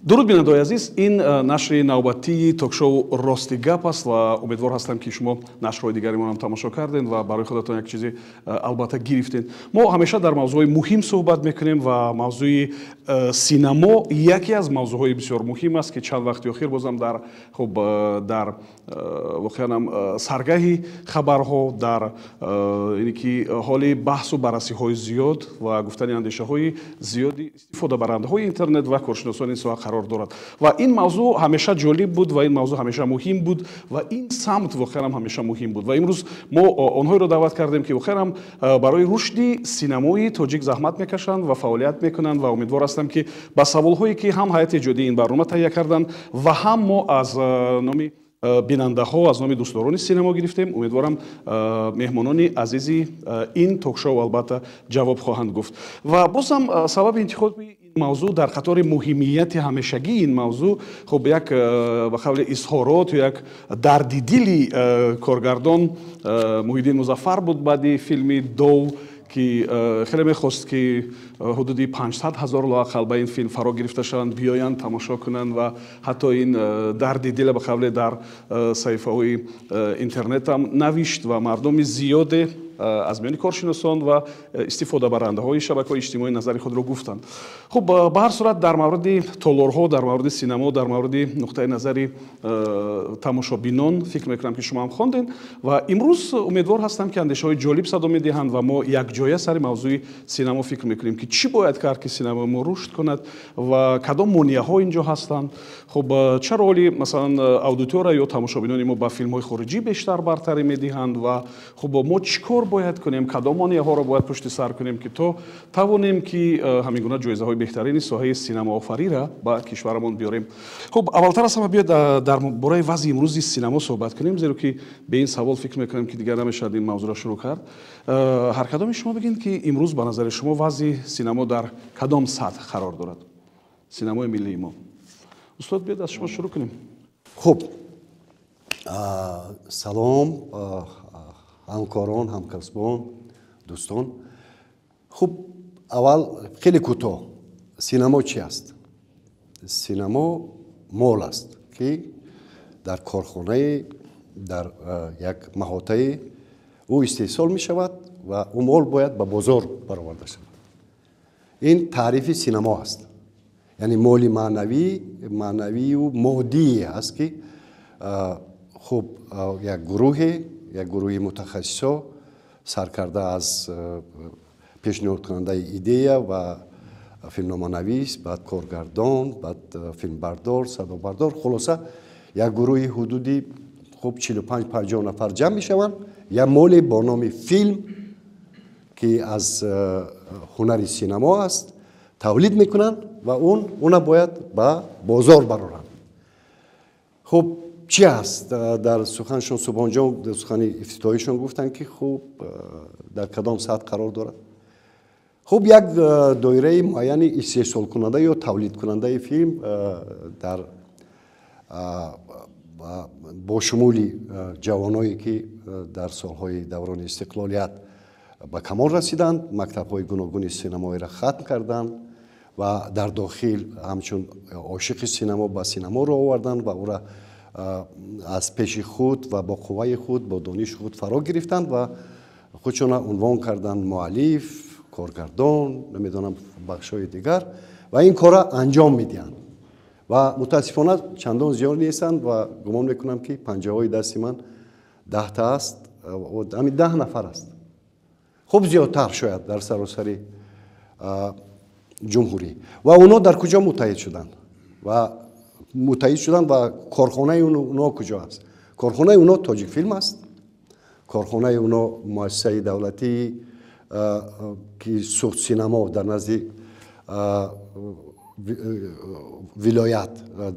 Дуруд, бинандаҳои азиз, ин нашри навбатии ток-шоу «Рости гап» аст ва умедвор ҳастам, ки шумо нашрҳои дигари моам тамошо кардем ва барои худатон як чизе албатта гирифтед. Мо ҳамеша дар мавзӯъҳои муҳим суҳбат мекунем ва мавзӯи синамо яке аз мавзӯъҳои бисёр муҳим аст, ки чанд вақти охир бозам дар хуб дар воқеан ҳам саргаҳи хабарҳо, дар ине ки ҳоли баҳсу баррасиҳои зиёд ва гуфтани андешаҳои зиёди истифодабарандаҳои интернет ва коршиносони ин соҳа қарор дорад. Ва ин мавзӯъ ҳамеша ҷолиб буд ва ин мавзӯъ ҳамеша муҳим буд ва ин самт воқеан ҳам ҳамеша муҳим буд. Ва имрӯз мо онҳоеро даъват кардем, ки воқеан ҳам барои рушди синамои тоҷик заҳмат мекашанд ва фаъолият мекунанд ва умедвор ҳастам, ки ба саволҳое, ки ҳам ҳайати эҷодии ин барнома таҳия карданд ва ҳам мо аз номи бинандаҳо, аз номи дӯстдорони синамо гирифтем, умедворам, меҳмонони азизи ин ток-шоу албатта ҷавоб хоҳанд гуфт. Ва бозам сабаби интихоби ин мавзӯъ дар қатори муҳимияти ҳамешагии ин мавзӯъ, хуб, як ба қавли изҳорот, як дарди дили коргардон Муҳиддин Музаффар буд баъди филми «Дов», ки хеле мехост, ки ҳудуди 500 ҳазор лоақал ба ин филм фаро гирифта шаванд, биёянд, тамошо кунанд. Ва ҳатто ин дарди дила ба қавле дар саҳифаҳои интернетам навишт ва мардуми зиёде аз миёни коршиносон ва истифодабарандаҳои шабакаҳои иҷтимоӣ назари худро гуфтанд. Хуб, ба ҳар сурат, дар мавриди толорҳо, дар мавриди синамо, дар мавриди нуқтаи назари тамошобинон фикр мекунам, ки шумо ҳам хондед ва имрӯз умедвор ҳастам, ки андешаҳои ҷолиб садо медиҳанд ва мо якҷоя сари мавзӯи синамо фикр мекунем, ки чӣ бояд кард, ки синамои мо рушд кунад ва кадом монеаҳо инҷо ҳастанд. Хуб, чаро ҳоли, масалан, аудитория ё тамошобинони мо ба филмҳои хориҷӣ бештар бартарӣ медиҳанд ва хуб, мо чӣ кор бояд кунем, кадом монеаҳоро бояд пушти сар кунем, ки то тавонем, ки ҳамин гуна ҷоизаҳои беҳтарини соҳаи синамоофариро ба кишварамон биёрем. Хуб, аввалтар аз ҳама биёед дар бораи вазъи имрӯзи синамо суҳбат кунем, зеро ки бе ин савол фикр мекунем, ки дигар намешавад ин мавзӯъро шурӯъ кард. Ҳар кадоми шумо бигӯед, ки имрӯз ба назари шумо вазъи синамо дар кадом сатҳ қарор дорад, синамои миллии мо. Устод, биёед аз шумо шурӯъ кунем. Хуб, салом, ҳамкорон, ҳамкасбон, дӯстон. Хуб, аввал хеле кӯтоҳ: синамо чи аст? Синамо мол аст, ки дар корхонае, дар як маҳотае ӯ истеҳсол мешавад ва ӯ мол бояд ба бозор бароварда шавад. Ин таърифи синамо аст, яъне моли маънавӣ, маънавию моддие аст, ки хуб, як гурӯҳе, як гурӯҳи мутахассисо, саркарда аз пешниҳодкунандаи идея ва филмноманавис, баъд коргардон, баъд филмбардор, садобардор, хулоса, як гурӯҳи ҳудуди хуб 45-50 нафар ҷамъ мешаванд, як моле бо номи филм, ки аз ҳунари синамо аст, тавлид мекунанд ва он она бояд ба бозор бароранд. Хуб, чӣ аст? Дар суханшон Субҳонҷон, дар сухани ифтитоҳишон гуфтанд, ки хуб, дар кадом сатҳ қарор дорад. Хуб, як доираи муайяни истеҳсолкунанда ё тавлидкунандаи филм дар бо шумули ҷавоное, ки дар солҳои даврони истиқлолият ба камол расиданд, мактабҳои гуногуни синамоиро хатм карданд ва дар дохил ҳамчун ошиқи синамо ба синамо роҳ оварданд ва ӯра аз пеши худ ва бо қувваи худ, бо дониши худ фаро гирифтанд ва худшона унвон карданд муаллиф, коргардон, намедонам, бахшҳои дигар, ва ин корро анҷом медиҳанд. Ва мутаассифона чандон зиёд нестанд ва гумон мекунам, ки панҷаҳои дасти ман 10-та аст, ҳамин 10 нафар аст. Хуб, зиёдтар шояд дар саросари ҷумҳурӣ. Ва онҳо дар куҷо муттаҳид шуданд ва муттаҳид шуданд ва корхонаи онҳо куҷо аст? Корхонаи онҳо Тоҷикфилм аст, корхонаи онҳо муассисаи давлатии, ки Суғд синамо дар назди вилоят,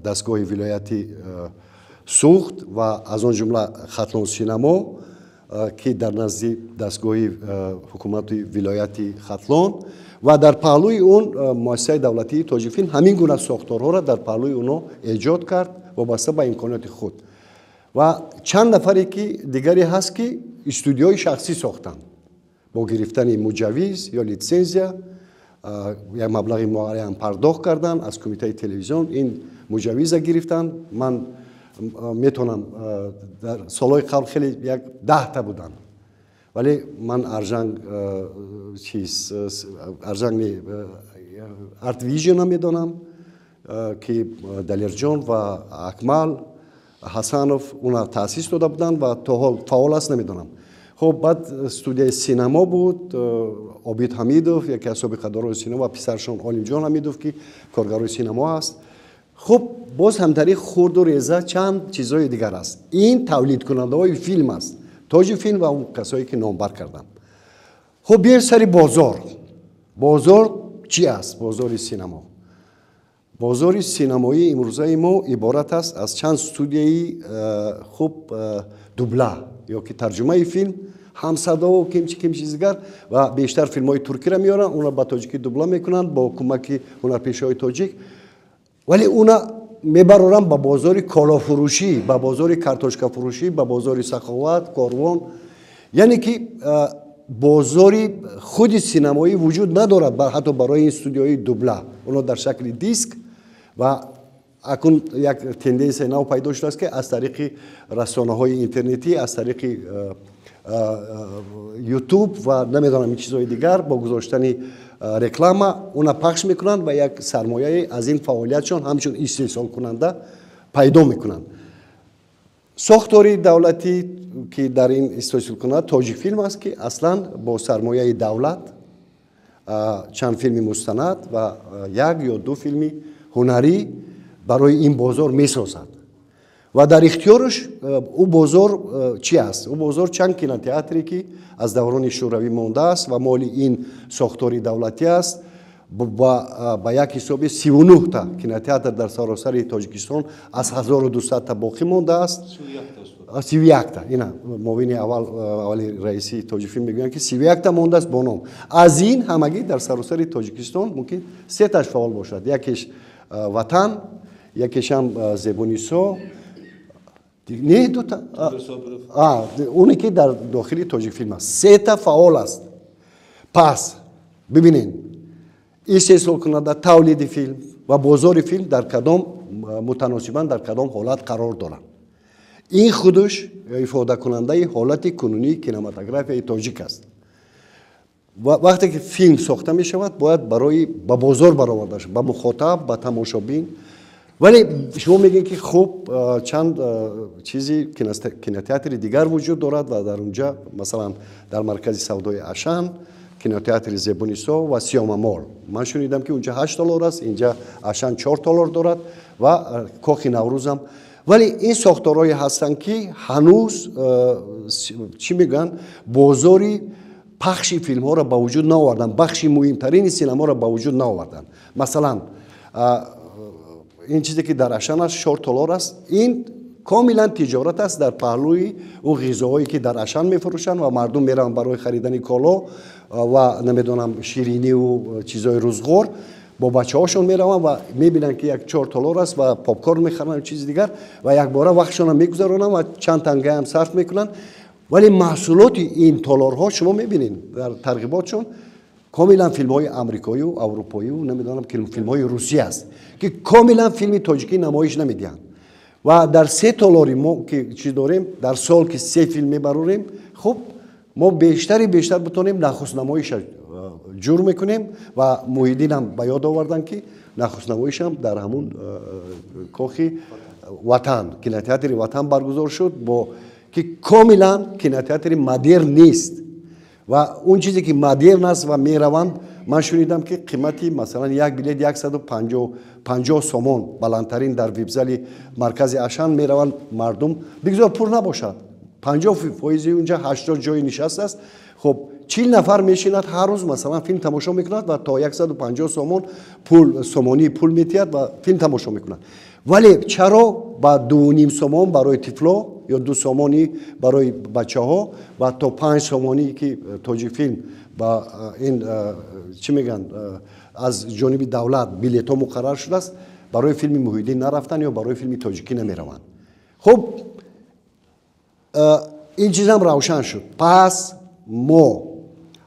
дастгоҳи вилояти Суғд, ва аз он ҷумла Хатлон синамо. ки дар назди дастгоҳи ҳукумати вилояти Хатлон ва дар паҳлӯи он муассисаи давлатии Тоҷикфилм ҳамин гуна сохторҳоро дар паҳлӯи онҳо эҷод кард вобаста ба имкониёти худ. Ва чанд нафаре ки дигаре ҳаст, ки студияҳои шахсӣ сохтанд бо гирифтани муҷаввиз ё литсензия, як маблағи муайян пардохт кардан аз кумитаи телевизион, ин муҷаввиза гирифтанд. Ман метавонам, дар солҳои қабл хеле як 10та буданд, вале ман Аржанг чиз, Аржанг не, Артвижна медонам, ки Далерҷон ва Акмал Ҳасанов уна таъсис дода буданд ва то ҳол фаъол аст, намедонам. Хуб, баъд студияи синемо буд, Обид Ҳамидов, яке аз собиқадорони синемо, ва писаршон Олимҷон Ҳамидов, ки коргарои синемо аст. Хуб, боз ҳамтари хурду реза чанд чизҳои дигар аст. Ин тавлидкунандаҳои филм аст, Тоҷикфилм ва он касое ки номбар кардам. Хуб, биёем сари бозор. Бозор чӣ аст? Бозори синемо. Бозори синамоии имрӯзаи мо иборат аст аз чанд студияи хуб дубла ё ки тарҷумаи филм, ҳамсадову кимчи кимчи дигар, ва бештар филмҳои туркиро меоранд, онро ба тоҷикӣ дубла мекунанд бо кӯмаки ҳунарпешаҳои тоҷик, вале уна мебароранд ба бозори колофурӯшӣ, ба бозори картошкафурӯшӣ, ба бозори Саховат, Корвон. Яъне ки бозори худи синамоӣ вуҷуд надорад ҳатто барои ин студияҳои дубла. Онҳо дар шакли диск, ва акун як тенденсияи нав пайдо шудааст, ки аз тариқи расонаҳои интернетӣ, аз тариқи Ютуб ва намедонам ин чизҳои дигар, бо гузоштани реклама уна пахш мекунанд ва як сармояе аз ин фаъолиятшон ҳамчун истеҳсолкунанда пайдо мекунанд. Сохтори давлатӣ, ки дар ин истеҳсолкунанда, Тоҷикфилм аст, ки аслан бо сармояи давлат чанд филми мустанад ва як ё ду филми ҳунарӣ барои ин бозор месозад. Ва дар ихтиёраш ӯ бозор чӣ аст? Ӯ бозор чанд кинотеатре, ки аз даврони шӯравӣ мондааст ва моли ин сохтори давлатӣ аст. Ба як ҳисоби 39та кинотеатр дар саросари Тоҷикистон аз 1200та боқӣ мондааст. 31та. Ина муовини аввали раиси Тоҷикфилм мегӯянд, ки 31та мондааст бо ном. Аз ин ҳамагӣ дар саросари Тоҷикистон мумкин сеташ фаъол бошад: якеш Ватан, якешам Зебунисо, не, дута, оне ки дар дохили Тоҷикфилм аст, сета фаъол аст. Пас бибинед, истеҳсолкунанда, тавлиди филм ва бозори филм дар кадом мутаносибан дар кадом ҳолат қарор доранд. Ин худаш ифодакунандаи ҳолати кунунии кинематографияи тоҷик аст. Вақте ки филм сохта мешавад, бояд барои ба бозор бароварда шавад, ба мухотаб, ба тамошобин. Вале шумо мегӯед, ки хуб, чанд чизи кинотеатри дигар вуҷуд дорад ва дар унҷа, масалан, дар маркази савдои Ашан кинотеатри Зебунисо ва Сиёмамол. Ман шунидам, ки унҷа ҳашт толор аст, инҷа Ашан чор толор дорад ва Кохи Наврӯзам. Вале ин сохторҳое ҳастанд, ки ҳанӯз, чӣ мегӯянд, бозори пахши филмҳоро ба вуҷуд наоварданд, бахши муҳимтарини синаморо ба вуҷуд наоварданд. Масалан, ин чизе, ки дар Ашан аст, чор толор аст, ин комилан тиҷорат аст дар паҳлӯи он ғизоҳое, ки дар Ашан мефурӯшанд ва мардум мераванд барои харидани коло ва намедонам шириниву чизҳои рӯзғор, бо бачаҳошон мераванд ва мебинанд, ки як чор толор аст ва попкорн мехаранд, чизи дигар, ва якбора вақтшонро мегузаронанд ва чанд тангаам сарф мекунанд. Вале маҳсулоти ин толорҳо, шумо мебинед, дар тарғиботшон комилан филмҳои амрикоию аврупоию намедонам филмҳои русия аст, ки комилан филми тоҷикӣ намоиш намедиҳанд. Ва дар се толори мо ки чиз дорем, дар сол ки се филм мебарорем, хуб, мо бештари бештар битонем нахустнамоиша ҷур мекунем. Ва Муҳиддинам ба ёд оварданд, ки нахустнамоишам дар ҳамун кохи Ватан, кинотеатри Ватан баргузор шуд, бо ки комилан кинотеатри модерн нест. Ва он чизе, ки модерн аст ва мераванд, ман шунидам, ки қимати, масалан, як билет 150 сомон, баландтарин дар випзали маркази Ашан. Мераванд мардум, бигзор пур набошад, 50%-и унҷа, 80 ҷои нишаст аст. Хуб. 40 нафар мешинад ҳар рӯз, масалан, филм тамошо мекунад ва то 150 сомон пул, сомонӣ пул метиҳад ва филм тамошо мекунад. Вале чаро ба 2,5 сомон барои тифло ё 2 сомонӣ барои бачаҳо ва то 5 сомонӣ, ки Тоҷикфилм ба ин чӣ мегӯянд, аз ҷониби давлат билетҳо муқаррар шудааст, барои филми Муҳиддин нарафтан ё барои филми тоҷикӣ намераванд? Хуб, ин чизам равшан шуд. Пас мо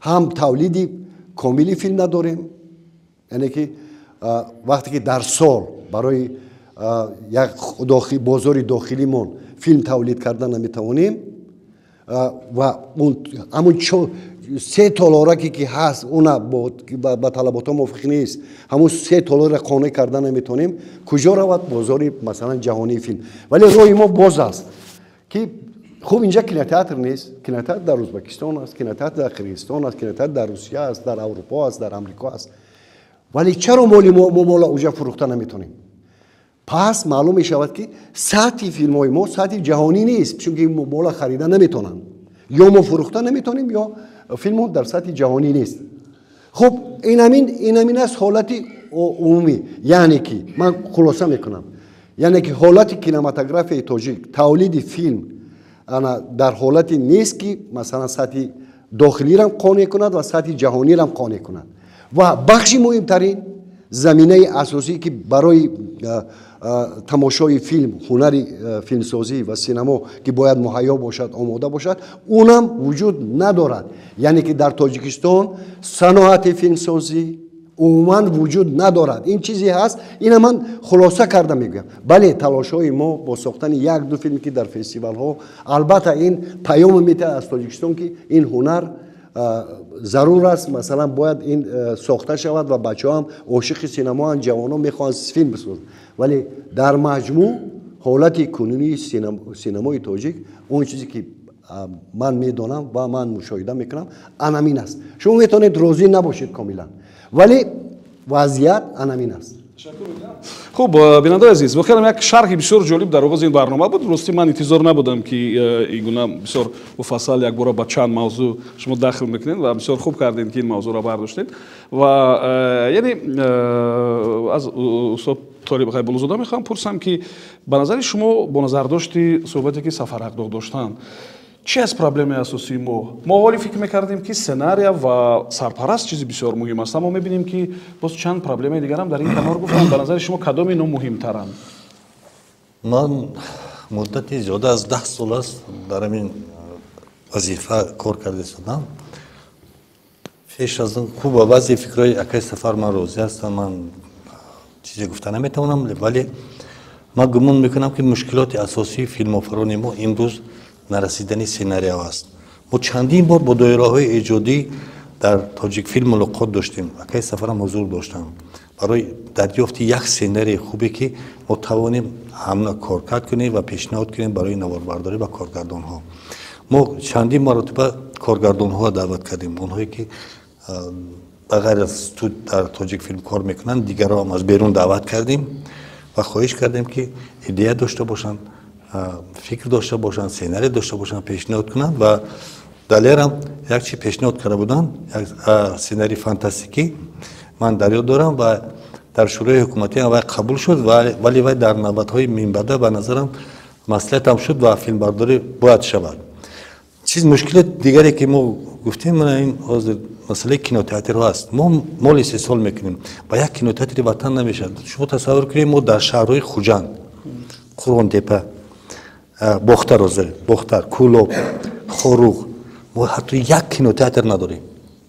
ҳам тавлиди комили филм надорем, яъне ки вақте ки дар сол барои як бозори дохилимон филм тавлид карда наметавонем ва ҳамун се толораке ки ҳаст, уна ба талаботҳо мувофиқ нест, ҳамун се толорро қонеъ карда наметавонем, куҷо равад бозори, масалан, ҷаҳонии филм? Вале роҳи мо боз аст, ки хуб, инҷа кинотеатр нест. Кинотеатр дар Ӯзбекистон аст, кинотеатр дар Қирғизистон аст, кинотеатр дар Русия аст, дар Аврупо аст, дар Амрико аст. Вале чаро моли мо мола уҷа фурӯхта наметонем? Пас маълум мешавад, ки сатҳи филмҳои мо сатҳи ҷаҳонӣ нест, чунки мола харида наметонанд. Ё мо фурӯхта наметонем, ё филмҳо дар сатҳи ҷаҳонӣ нест. Хуб, ин ҳамин аст ҳолати умумӣ. Яъне ки ман хулоса мекунам, яъне ки ҳолати кинематографияи тоҷик, тавлиди филм ана дар ҳолате нест, ки масалан сатҳи дохилирам қонеъ кунад ва сатҳи ҷаҳонирам қонеъ кунад. Ва бахши муҳимтарин, заминаи асосӣ, ки барои тамошои филм, ҳунари филмсозӣ ва синамо, ки бояд муҳайё бошад, омода бошад, унам вуҷуд надорад. Яъне ки дар Тоҷикистон саноати филмсозӣ умуман вуҷуд надорад. Ин чизе ҳаст, ина ман хулоса карда мегӯям. Бале, талошҳои мо бо сохтани як ду филм, ки дар фестивалҳо, албатта, ин паёме метиҳад аз Тоҷикистон, ки ин ҳунар зарур аст, масалан, бояд ин сохта шавад ва бачаҳо ҳам ошиқи синамоанд, ҷавонон мехоҳанд филм бисозанд. Вале дар маҷмӯъ ҳолати кунунии синамои тоҷик, он чизе ки ман медонам ва ман мушоҳида мекунам, анамин аст. Шумо метавонед розӣ набошед комилан, вале вазъият анамин аст. Хуб, бинандаи азиз, воқеан як шарҳи бисёр ҷолиб дар оғози ин барнома буд. Ростӣ, ман интизор набудам, ки ин гуна бисёр муфассал якбора ба чанд мавзӯъ шумо дахл мекунед ва бисёр хуб кардем, ки ин мавзӯъро бардоштед. Ва яъне аз устод Толиб Ғайбуллозода мехоҳам пурсам, ки ба назари шумо, бо назардошти суҳбате, ки Сафар Ҳақдоғ доштанд, чӣ аст проблемаи асосии мо? Мо аввале фикр мекардем, ки сценария ва сарпараст чизи бисёр муҳим аст, аммо мебинем, ки боз чанд проблемаи дигарам дар ин канор гуфтанд. Ба назари шумо, кадоми ино муҳимтаранд? Ман муддати зиёда аз 10 сол аст дар ҳамин вазифа кор карда истодам. Пеш аз он, хуб, ба баъзе фикрҳои акаи Сафар ман розӣ ҳастам, ман чизе гуфта наметавонам, вале ман гумон мекунам, ки мушкилоти асосии филмофарони мо имрӯз нарасидани сценарияҳо аст. Мо чандин бор бо доираҳои эҷодӣ дар Тоҷикфилм мулоқот доштем, акаи Сафарам ҳузур доштам, барои дарёфти як сценарии хубе, ки мо тавонем ҳамна коркард кунем ва пешниҳод кунем барои наворбардорӣ ба коргардонҳо. Мо чандин маротиба коргардонҳоро даъват кардем, онҳое ки ба ғайр аз дар Тоҷикфилм кор мекунанд, дигарро аз берун даъват кардем ва хоҳиш кардем, ки идея дошта бошанд, фикр дошта бошанд, сценарий дошта бошанд, пешниҳод кунанд. Ва Далерам як чи пешниҳод карда буданд, як сценарий фантастикӣ, ман дар ёд дорам, ва дар шӯрои ҳукуматӣ вай қабул шуд, вале вай дар навбатҳои минбаъда, ба назарам, маслиҳатам шуд ва филмбардорӣ бояд шавад. Чиз мушкилот дигаре, ки мо гуфтем, мана ин ҳозир масъалаи кинотеатрҳо аст. Мо мол истеҳсол мекунем, ба як кинотеатри ватан намешавад. Шумо тасаввур кунед, мо дар шаҳрҳои Хуҷанд, Қурғонтепа, Бохтар, ҳозир Бохтар, Кӯлоб, Хоруғ мо ҳатто як кинотеатр надорем.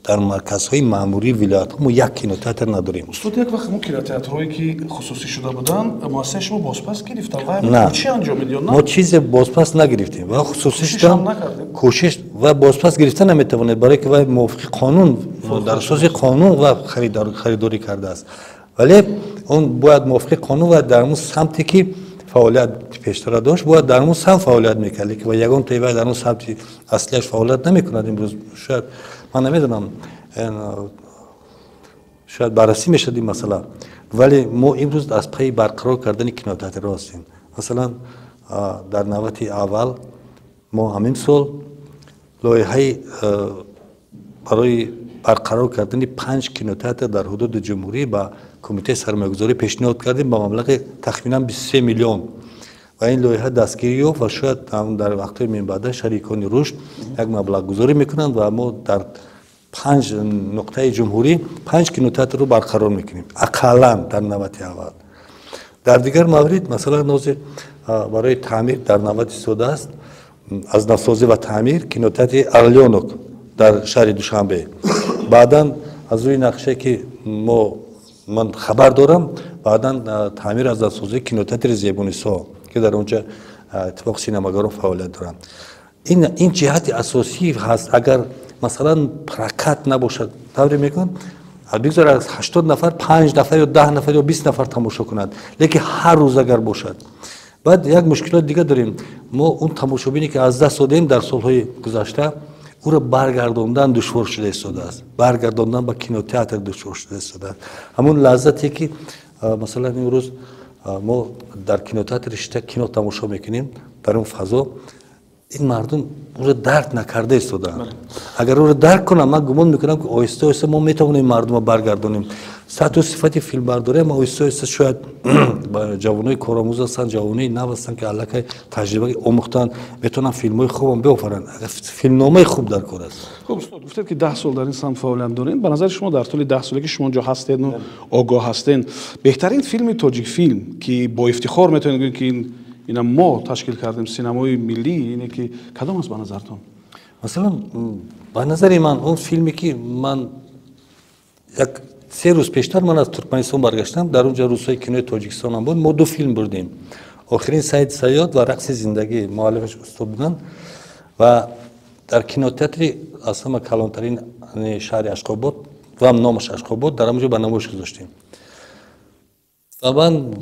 Дар марказҳои маъмурии вилоятҳо мо як кинотеатр надорем. Устод, як вақт мо кинотеатрҳое, ки хусусӣ шуда буданд, муассисаи шумо бозпас гирифта ва На. чӣ анҷом медиҳад? Мо чизе бозпас нагирифтем ва хусусӣ Кӯшиш ҳам шудан накардем? Кӯшиш ва бозпас гирифта наметавонед, барое ки вай мувофиқи қонун, дар асоси қонун ва харидорӣ кардааст. Вале он бояд мувофиқи қонун ва дар он самте, ки фаъолият пештара дошт, бояд дар он самт фаъолият мекард, лекин ва ягон тои вай дар он самти аслиаш фаъолият намекунад имрӯз. Шояд, ман намедонам, шояд баррасӣ мешавад ин масъала, вале мо имрӯз аз пайи барқарор кардани кинотеатрҳо ҳастем. Масалан, дар навбати аввал мо ҳамин сол лоиҳаи Барои барқарор кардани 5 кинотеатр дар ҳудуди ҷумҳурӣ ба кумитаи сармоягузорӣ пешниҳод кардем ба маблағи тахминан 23 миллион ва ин лоиҳа дастгирӣ ёфт ва шояд дар вақтҳои минбаъда шарикони рушд як маблағгузорӣ мекунанд ва мо дар 5 нуқтаи ҷумҳурӣ 5 кинотеатрро барқарор мекунем ақаллан дар навбати аввал. Дар дигар маврид, масалан, ҳозир барои таъмир дар навбат истодааст аз навсозӣ ва таъмир кинотеатри Орлёнок дар шаҳри Душанбе. Баъдан аз рӯи нақшае ки ман хабар дорам, баъдан таъмир аз навсозии кинотеатри Зебунисо, ки дар онҷа иттифоқи синамагарон фаъолият доранд. Ин ҷиҳати асосӣ ҳаст. Агар масалан прокат набошад, тавре мегӯянд, бигзор аз 80 нафар 5 нафар ё 10 нафар ё 20 нафар тамошо кунад, лекин ҳар рӯз агар бошад. Баъд як мушкилот дигар дорем. Мо он тамошобине ки аз даст додем дар солҳои гузашта, ӯро баргардондан душвор шуда истодааст. Баргардондан ба кинотеатр душвор шуда истодааст. Ҳамон лаззате ки масалан имрӯз мо дар кинотеатр шита кино тамошо мекунем, дар он фазо ин мардум ӯро дарк накарда истодаанд. Агар ӯро дарк кунанд, ман гумон мекунам ки оҳиста оҳиста мо метавонем мардумро баргардонем. Сатҳу сифати филмбардорӣ ма оҳиста оҳиста шояд ҷавонои коромӯз ҳастанд, ҷавонои нав ҳастанд, ки аллакай таҷриба омӯхтанд, метавонанд филмҳои хубам биофаранд. Филмномаи хуб дар кор аст. Хуб, устод, гуфтед ки 10 сол дар ин самт фаъолият доред. Ба назари шумо дар тӯли 10 соле ки шумо онҷо ҳастеду огоҳ ҳастен, беҳтарин филми Тоҷикфилм, ки бо ифтихор метавонед гӯед ки ина мо ташкил кардем, синамои миллӣ, ине ки кадом аст ба назартон? Масалан, ба назари ман он филме ки ман як 3 рӯз пештар ман аз Туркманистон баргаштам, дар он ҷо рӯзҳои кинои Тоҷикистонам буд, мо 2 филм бурдем. Охирин Саид Сайёд ва Рақси зиндагӣ, муаллифаш устод буданд ва дар кинотеатри аз ҳама калонтарин шаҳри Ашқобод ва номаш Ашқобод, дар ҳамон ҷо ба намоиш гузоштем. Ва ман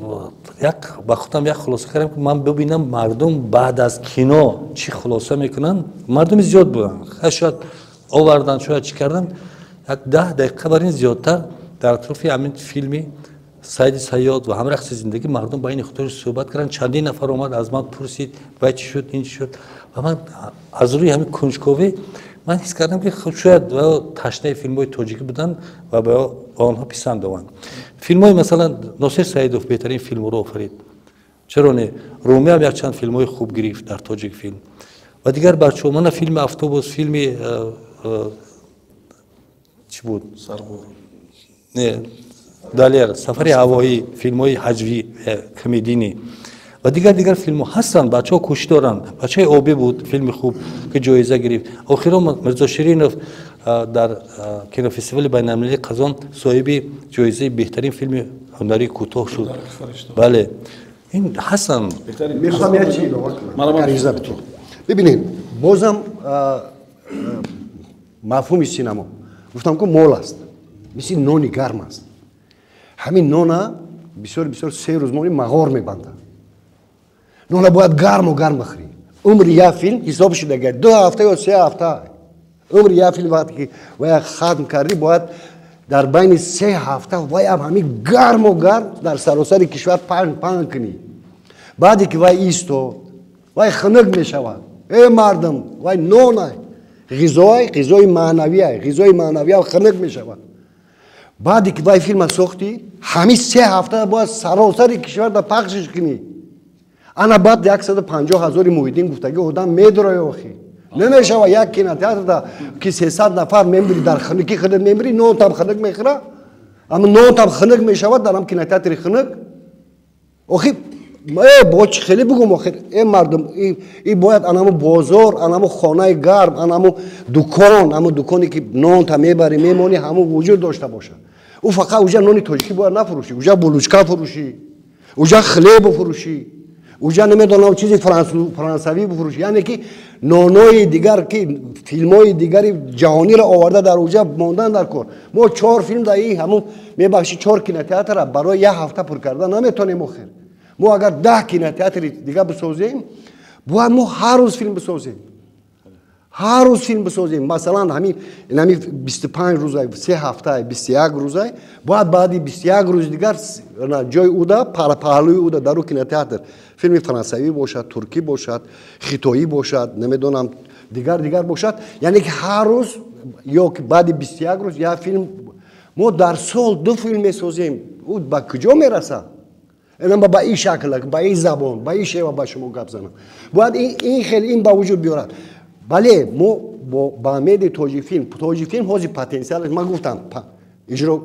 як ба худам як хулоса кардам, ки ман бибинам мардум баъд аз кино чӣ хулоса мекунанд. Мардуми зиёд буданд, шояд оварданд, шояд чӣ карданд. Як 10 дақиқа бар ин зиёдтар дар атрофи ҳамин филми Саиди Сайёд ва ҳам Рақси зиндагӣ мардум байни худашон суҳбат карданд. Чандин нафар омад аз ман пурсид, вай чӣ шуд, ин чӣ шуд. Ва ман аз рӯи ҳамин кунҷковӣ ман ҳис кардам, ки шояд ташнаи филмҳои тоҷикӣ буданд ва ба онҳо писанд ованд. Филмҳои масалан Носир Саидов беҳтарин филмҳоро офарид. Чаро не? Румӣ ҳам якчанд филмҳои хуб гирифт дар Тоҷикфилм ва дигар бачаҳо. Мана филми Автобус, филми чӣ буд? Не, Далер, Сафари ҳавоӣ, филмҳои ҳаҷвӣ, комедийнӣ ва дигар филмҳо ҳастанд. Бачаҳо кӯшиш доранд. Бачаи обӣ буд филми хуб, ки ҷоиза гирифт. Охирон Мирзо Ширинов дар кинофестивали байналмилалии Қазон соҳиби ҷоизаи беҳтарин филми ҳунарии кӯтоҳ шуд. Бале, ин ҳастанд. Мехоҳам як чиз илова кунам. Бибинед, бозам мафҳуми синамо гуфтам, ку мол аст, мисли нони гарм аст. Ҳамин нона бисёр бисёр 3 рӯз мони мағор мебандад. Нона бояд гарму гарм бихӯрӣ. Умри як филм ҳисоб шуда 2 ҳафта ё 3 ҳафта. Умри як филм вақте ки вая хатм кардӣ, бояд дар байни 3 ҳафта ваям ҳамин гарму гарм дар саросари кишвар паҳн паҳн кунӣ. Баъде ки вай истод, вай хунук мешавад. Э мардум, вай нонай, ғизои, ғизои маънавиай, ғизои маънавиам хунук мешавад. Баъде ки вай филма сохтӣ, ҳамин 3 ҳафта бояд саросари кишвар да пахшиш кунӣ. Ана баъд 150 ҳазори Муҳиддин гуфтагӣ одам медрои охи. Намешава як кинотеатрда ки 300 нафар мембири, дар хунукӣ хунук мембири, нонтам хунук мехӯра, аммо нонтам хунук мешавад дар ҳам кинотеатри хунук. Охи бо чӣ хеле бигӯм охир, э мардум, и бояд анамо бозор, анамо хонаи гарм, анамо дукон, амо дуконе ки нонта мебарӣ, мемонӣ, ҳамон вуҷуд дошта бошад. Ӯ фақат уҷа нони тоҷикӣ бояд нафурӯшӣ, уҷа булучка фурӯшӣ, уҷа хлеб фурӯшӣ, уҷа намедонам чизи франсавӣ бифурӯшӣ, яъне ки нонои дигар, ки филмҳои дигари ҷаҳониро оварда дар уҷа мондан дар кор. Мо 4 филм дар ин ҳамун мебахшӣ 4 кинотеатра барои як ҳафта пур карда наметонем охир. Мо агар 10 кинотеатри дига бисозем, бояд мо ҳар рӯз филм бисозем. Ҳар рӯз филм бисозем. Масалан, ҳамин 25 рӯзай, 3 ҳафтай, 21 рӯзай, бояд баъди 21 рӯзи дигар ҷои уда, паҳлӯи уда дар кинотеатр филми франсавӣ бошад, туркӣ бошад, хитоӣ бошад, намедонам дигар дигар бошад, яъне ки ҳар рӯз Ё ки баъди 21 рӯз як филм. Мо дар сол ду филм месозем, ӯ ба куҷо мерасад? Инам ба ин шакл, ба ин забон, ба ин шева ба шумо гап занам. Бояд ин хел ин ба вуҷуд биёрад. Бале, мо ба умеди Тоҷикфилм, Тоҷикфилм ҳозир потенсиалаш, ман гуфтам, иҷро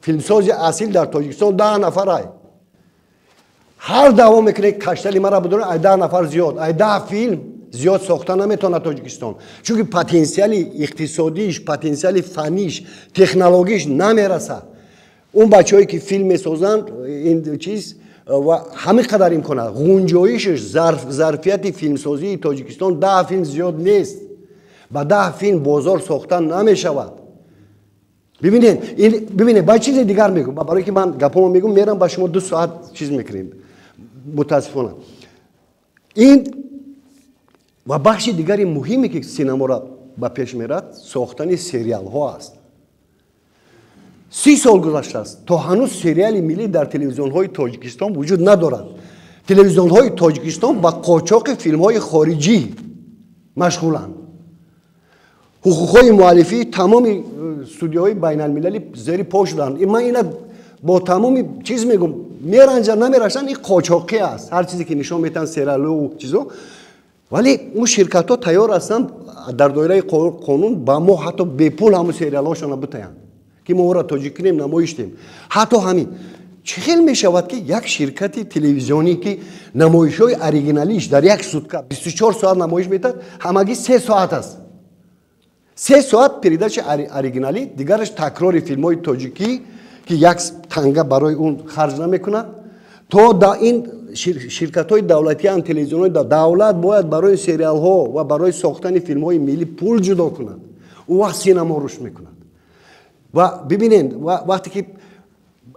филмсози асил дар Тоҷикистон 10 нафарай. Ҳар даъво мекунед, каштали мара бидоред, ай 10 нафар зиёд, ай 10 филм зиёд сохта наметавонад Тоҷикистон. Чунки потенсиали иқтисодиш, потенсиали фанниш, технологиш намерасад. Он бачаҳое ки филм месозанд, ин чиз ва ҳамин қадар имкон аст. Ғунҷоишаш, зарфияти филмсозии Тоҷикистон 10 филм зиёд нест. Ба 10 филм бозор сохта намешавад. Бибинед, бибинед, ба чизи дигар мегӯм, барои ки ман гапомо мегӯм, мерам ба шумо 2 соат чиз мекунем. Мутаассифона. Ин ва бахши дигари муҳиме ки синаморо ба пеш мерад, сохтани сериалҳо аст. 30 сол гузаштааст, то ҳанӯз сериали миллӣ дар телевизионҳои Тоҷикистон вуҷуд надорад. Телевизионҳои Тоҷикистон ба қочоқи филмҳои хориҷӣ машғуланд. Ҳуқуқҳои муаллифии тамоми студияҳои байналмилалӣ зери по шуданд. Ман ина бо тамоми чиз мегӯм, меранҷа намерашанд, ин қочоқӣ аст. Ҳар чизе ки нишон метаҳанд сериалу чизо, вале он ширкатҳо тайёр ҳастанд дар доираи қонун ба мо ҳатто бепул ҳамун сериалҳошонро битаянд, ки мо ӯро тоҷик кунем, намоиш диҳем. Ҳатто ҳамин чӣ хел мешавад, ки як ширкати телевизионӣ, ки намоишҳои оригиналиш дар як сутка 24 соат намоиш метаҳад, ҳамагӣ 3 соат аст. 3 соат передача оригиналӣ, дигараш такрори филмҳои тоҷикӣ, ки як танга барои он харҷ намекунад. То да ин ширкатҳои давлатиам, телевизионҳои давлат бояд барои сериалҳо ва барои сохтани филмҳои миллӣ пул ҷудо кунад. Он вақт синамо рушд мекунад. Ва бибинед, вақте ки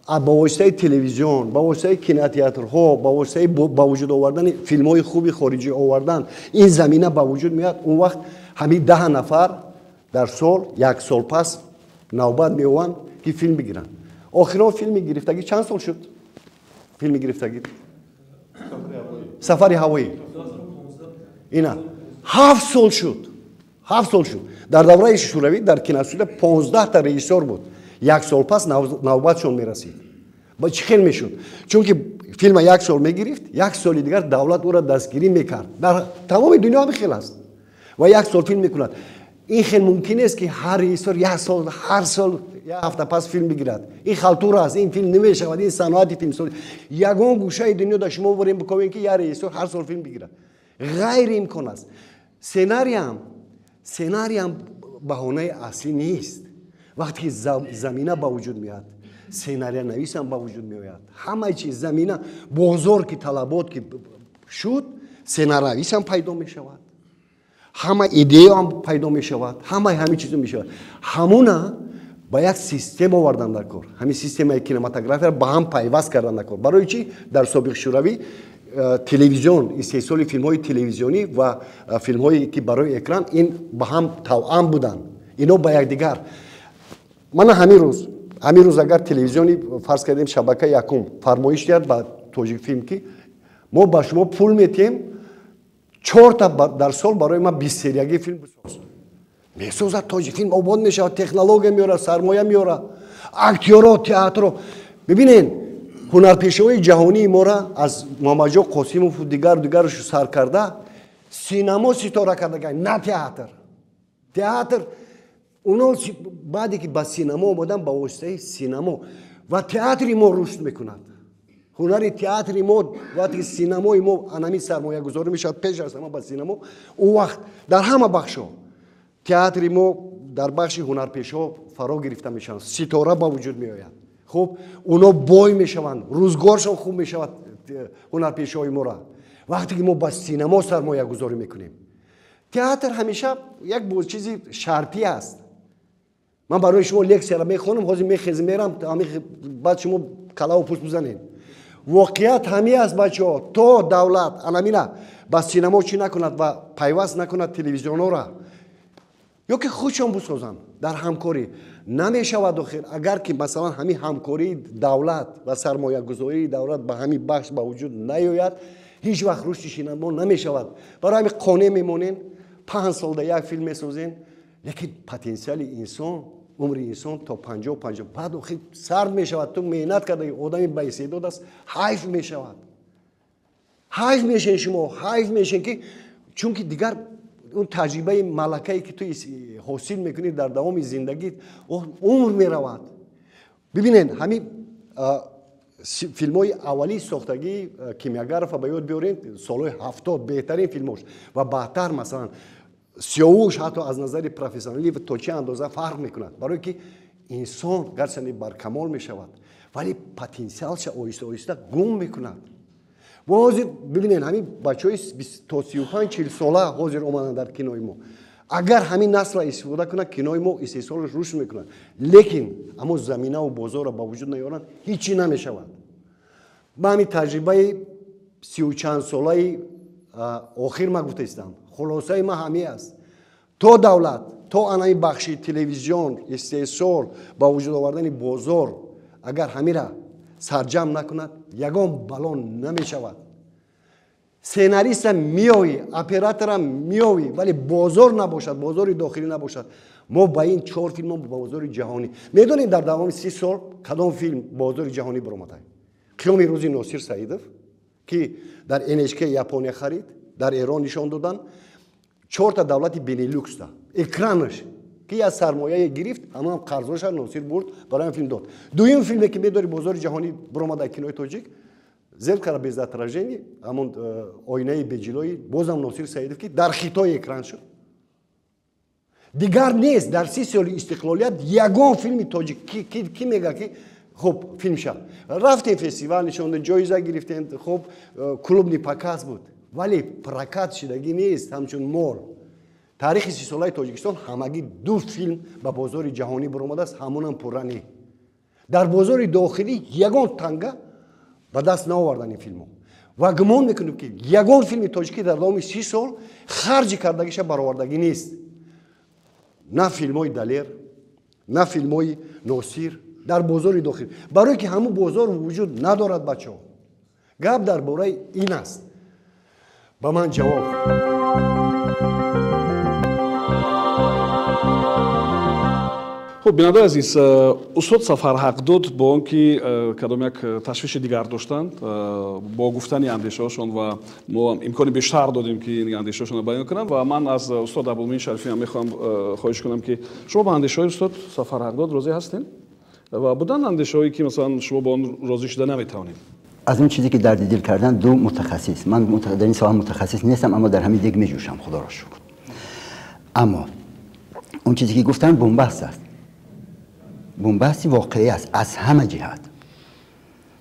ба воситаи телевизион, ба воситаи кинотеатрҳо, ба воситаи ба вуҷуд овардани филмҳои хуби хориҷӣ овардан, ин замина ба вуҷуд меояд, он вақт ҳамин 10 нафар дар сол, як сол пас навбат меованд, ки филм бигиранд. Охирон филми гирифтагӣ чанд сол шуд? Филми гирифтагӣ? Сафари ҳавоӣ. Ина 7 сол шуд. 7 сол шуд. Дар давраи Шӯравӣ дар киностудия 15 та режиссёр буд. Як сол пас навбатшон мерасид. Ба чӣ хел мешуд? Чунки филма як сол мегирифт, як соли дигар давлат ӯро дастгирӣ мекард. Дар тамоми дунё ҳамин хел аст. Ва як сол филм мекунад. Ин хел мумкин нест, ки ҳар режиссёр як сол, ҳар сол як ҳафта пас филм бигирад. Ин халтура аст, ин филм намешавад, ин саноати филмсозӣ. Ягон гӯшаи дунё дар шумо борем бикобем, ки як режиссёр ҳар сол филм бигирад. Ғайриимкон аст. Сценариям баҳонаи аслӣ нест. Вақте ки замина ба вуҷуд меояд, сценариянависам ба вуҷуд меояд. Ҳамаи чиз замина, бозор ки талабот ки шуд, сценариянависам пайдо мешавад. Ҳама идеяам пайдо мешавад, ҳамаи ҳамин чизо мешавад. Ҳамуна ба як система овардан дар кор. Ҳамин системаи кинематографияро ба ҳам пайваст кардан дар кор. Барои чӣ дар собиқ Шӯравӣ телевизион, истеҳсоли филмҳои телевизионӣ ва филмҳое ки барои экран, ин ба ҳам тавъам буданд. Ино ба якдигар. Мана ҳамин рӯз агар телевизиони, фарз кардем, шабакаи якум фармоиш диҳад ба Тоҷикфилм, ки мо ба шумо пул метиҳем, 4 та дар сол барои ман 20 сериягӣ филм бисоз. Месозад Тоҷикфилм, обод мешавад, технология меорад, сармоя меорад, актёро, театро. Бибинед, ҳунарпешаҳои ҷаҳонии моро аз Муҳаммадҷон Қосимову дигару дигараш сар карда, синамо ситора кардагай, на театр. Театр уно баъде ки ба синамо омадан, ба воситаи синамо ва театри мо рушд мекунад. Ҳунари театри мо вақте ки синамои мо анами сармоягузорӣ мешавад пеш аз ҳама ба синамо, он вақт дар ҳама бахшҳо театри мо дар бахши ҳунарпешаҳо фаро гирифта мешаванд, ситора ба вуҷуд меояд. Хуб, уно бой мешаванд, рӯзгоршон хуб мешавад ҳунарпешаҳои моро. Вақте ки мо ба синамо сармоягузорӣ мекунем. Театр ҳамеша як чизи шартӣ аст. Ман барои шумо лексияро мехонам, ҳозир мехезм мерам, баъд шумо калаву пӯст бизанед. Воқеият ҳамин аст, бачаҳо, то давлат анамина ба синамо чӣ накунад ва пайваст накунад телевизионҳоро, ё ки худшон бисозанд дар ҳамкорӣ намешавад. Охир агар ки масалан ҳамин ҳамкории давлат ва сармоягузории давлат ба ҳамин бахш ба вуҷуд наёяд, ҳеҷ вақт рушди синамо намешавад. Барои ҳамин қонеъ мемонем, 5 солда як филм месозем. Лекин потенсиали инсон, умри инсон то 50-50 баъд охир сард мешавад. Ту меҳнат карда, одами баистеъдод аст, ҳайф мешавад. Ҳайф мешен шумо, ҳайф мешен, ки чунки дигар он таҷрибаи малакае ки ту ҳосил мекунӣ дар давоми зиндагит, умр меравад. Бибинед, ҳамин филмҳои аввалии сохтагии Кимёгарова ба ёд биёрем, солҳои 70 беҳтарин филмош ва баъдтар, масалан, Сиёвуш ҳатто аз назари профессионалӣ то чӣ андоза фарқ мекунад. Барое ки инсон гарчанде баркамол мешавад, вале потенсиалша оҳиста оҳиста гум мекунад. Ва ҳозир бибинед, ҳамин бачаҳои то 35-40 сола ҳозир омаданд дар кинои мо. Агар ҳамин насла истифода кунад, кинои мо истеҳсолаш рушд мекунад. Лекин аммо заминаву бозорро ба вуҷуд наёранд, ҳеҷ чӣ намешавад. Ба ҳамин таҷрибаи 30 чанд солаи охир ма гуфта истам, хулосаи ма ҳамин аст: то давлат, то анаи бахши телевизион, истеҳсол, ба вуҷуд овардани бозор, агар ҳамира сарҷам накунад, ягон бало намешавад. Сценариста меёвӣ, оператора меёвӣ, вале бозор набошад, бозори дохилӣ набошад. Мо ба ин чор филм ба бозори ҷаҳонӣ медонем. Дар давоми 30 сол кадом филм бозори ҷаҳонӣ баромада? Қиёми рӯзи Носир Саидов, ки дар НХК Япония харид, дар Эрон нишон додан, чорта давлати Бенелюкста экранаш, ки аз сармояе гирифт, ҳамаам қарзоша Носир бурд, барои филм дод. Дуюм филме ки медори бозори ҷаҳонӣ баромада, кинои тоҷик, «Зеркало без отражения», ҳамон оинаи беҷилои, бозам Носир Саидов, ки дар Хитой экран шуд. Дигар нест. Дар 30 соли истиқлолият ягон филми тоҷик ки мега, ки хуб филм шад. Рафтем, фестивал нишонда, ҷоиза гирифтем, хуб, клубный показ буд, вале прокат шидагӣ нест ҳамчун мол. Таърихи 30-солаи Тоҷикистон ҳамагӣ ду филм ба бозори ҷаҳонӣ баромадааст, ҳамонам пурра не. Дар бозори дохилӣ ягон танга ба даст наовардан ин филмҳо. Ва гумон мекунем, ки ягон филми тоҷикӣ дар давоми 30 сол харҷи кардагиша баровардагӣ нест, на филмҳои Далер, на филмҳои Носир дар бозори дохилӣ, барое ки ҳамун бозор вуҷуд надорад. Бачаҳо, гап дар бораи ин аст. Ба ман ҷавоб. Хуб, бинандаи азиз, устод Сафар Ҳақдод бо он ки кадом як ташвиши дигар доштанд, бо гуфтани андешаҳошон ва мо имкони бештар додем, ки ин андешаҳошонро баён кунанд. Ва ман аз устод Абдулмуин Шарифиам мехоҳам хоҳиш кунам, ки шумо ба андешаҳои устод Сафар Ҳақдод розӣ ҳастед ва буданд андешаҳое, ки масалан шумо бо он розӣ шуда наметавонед? Аз он чизе ки дарди дил кардан ду мутахассис, ман дар ин соҳа мутахассис нестам, аммо дар ҳамин дег меҷӯшам, худоро шукр. Аммо он чизе ки гуфтанд бунбаст аст, бунбасти воқеӣ аст аз ҳама ҷиҳат.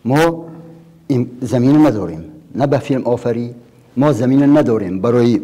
Мо замина надорем на ба филм офарӣ, мо замина надорем барои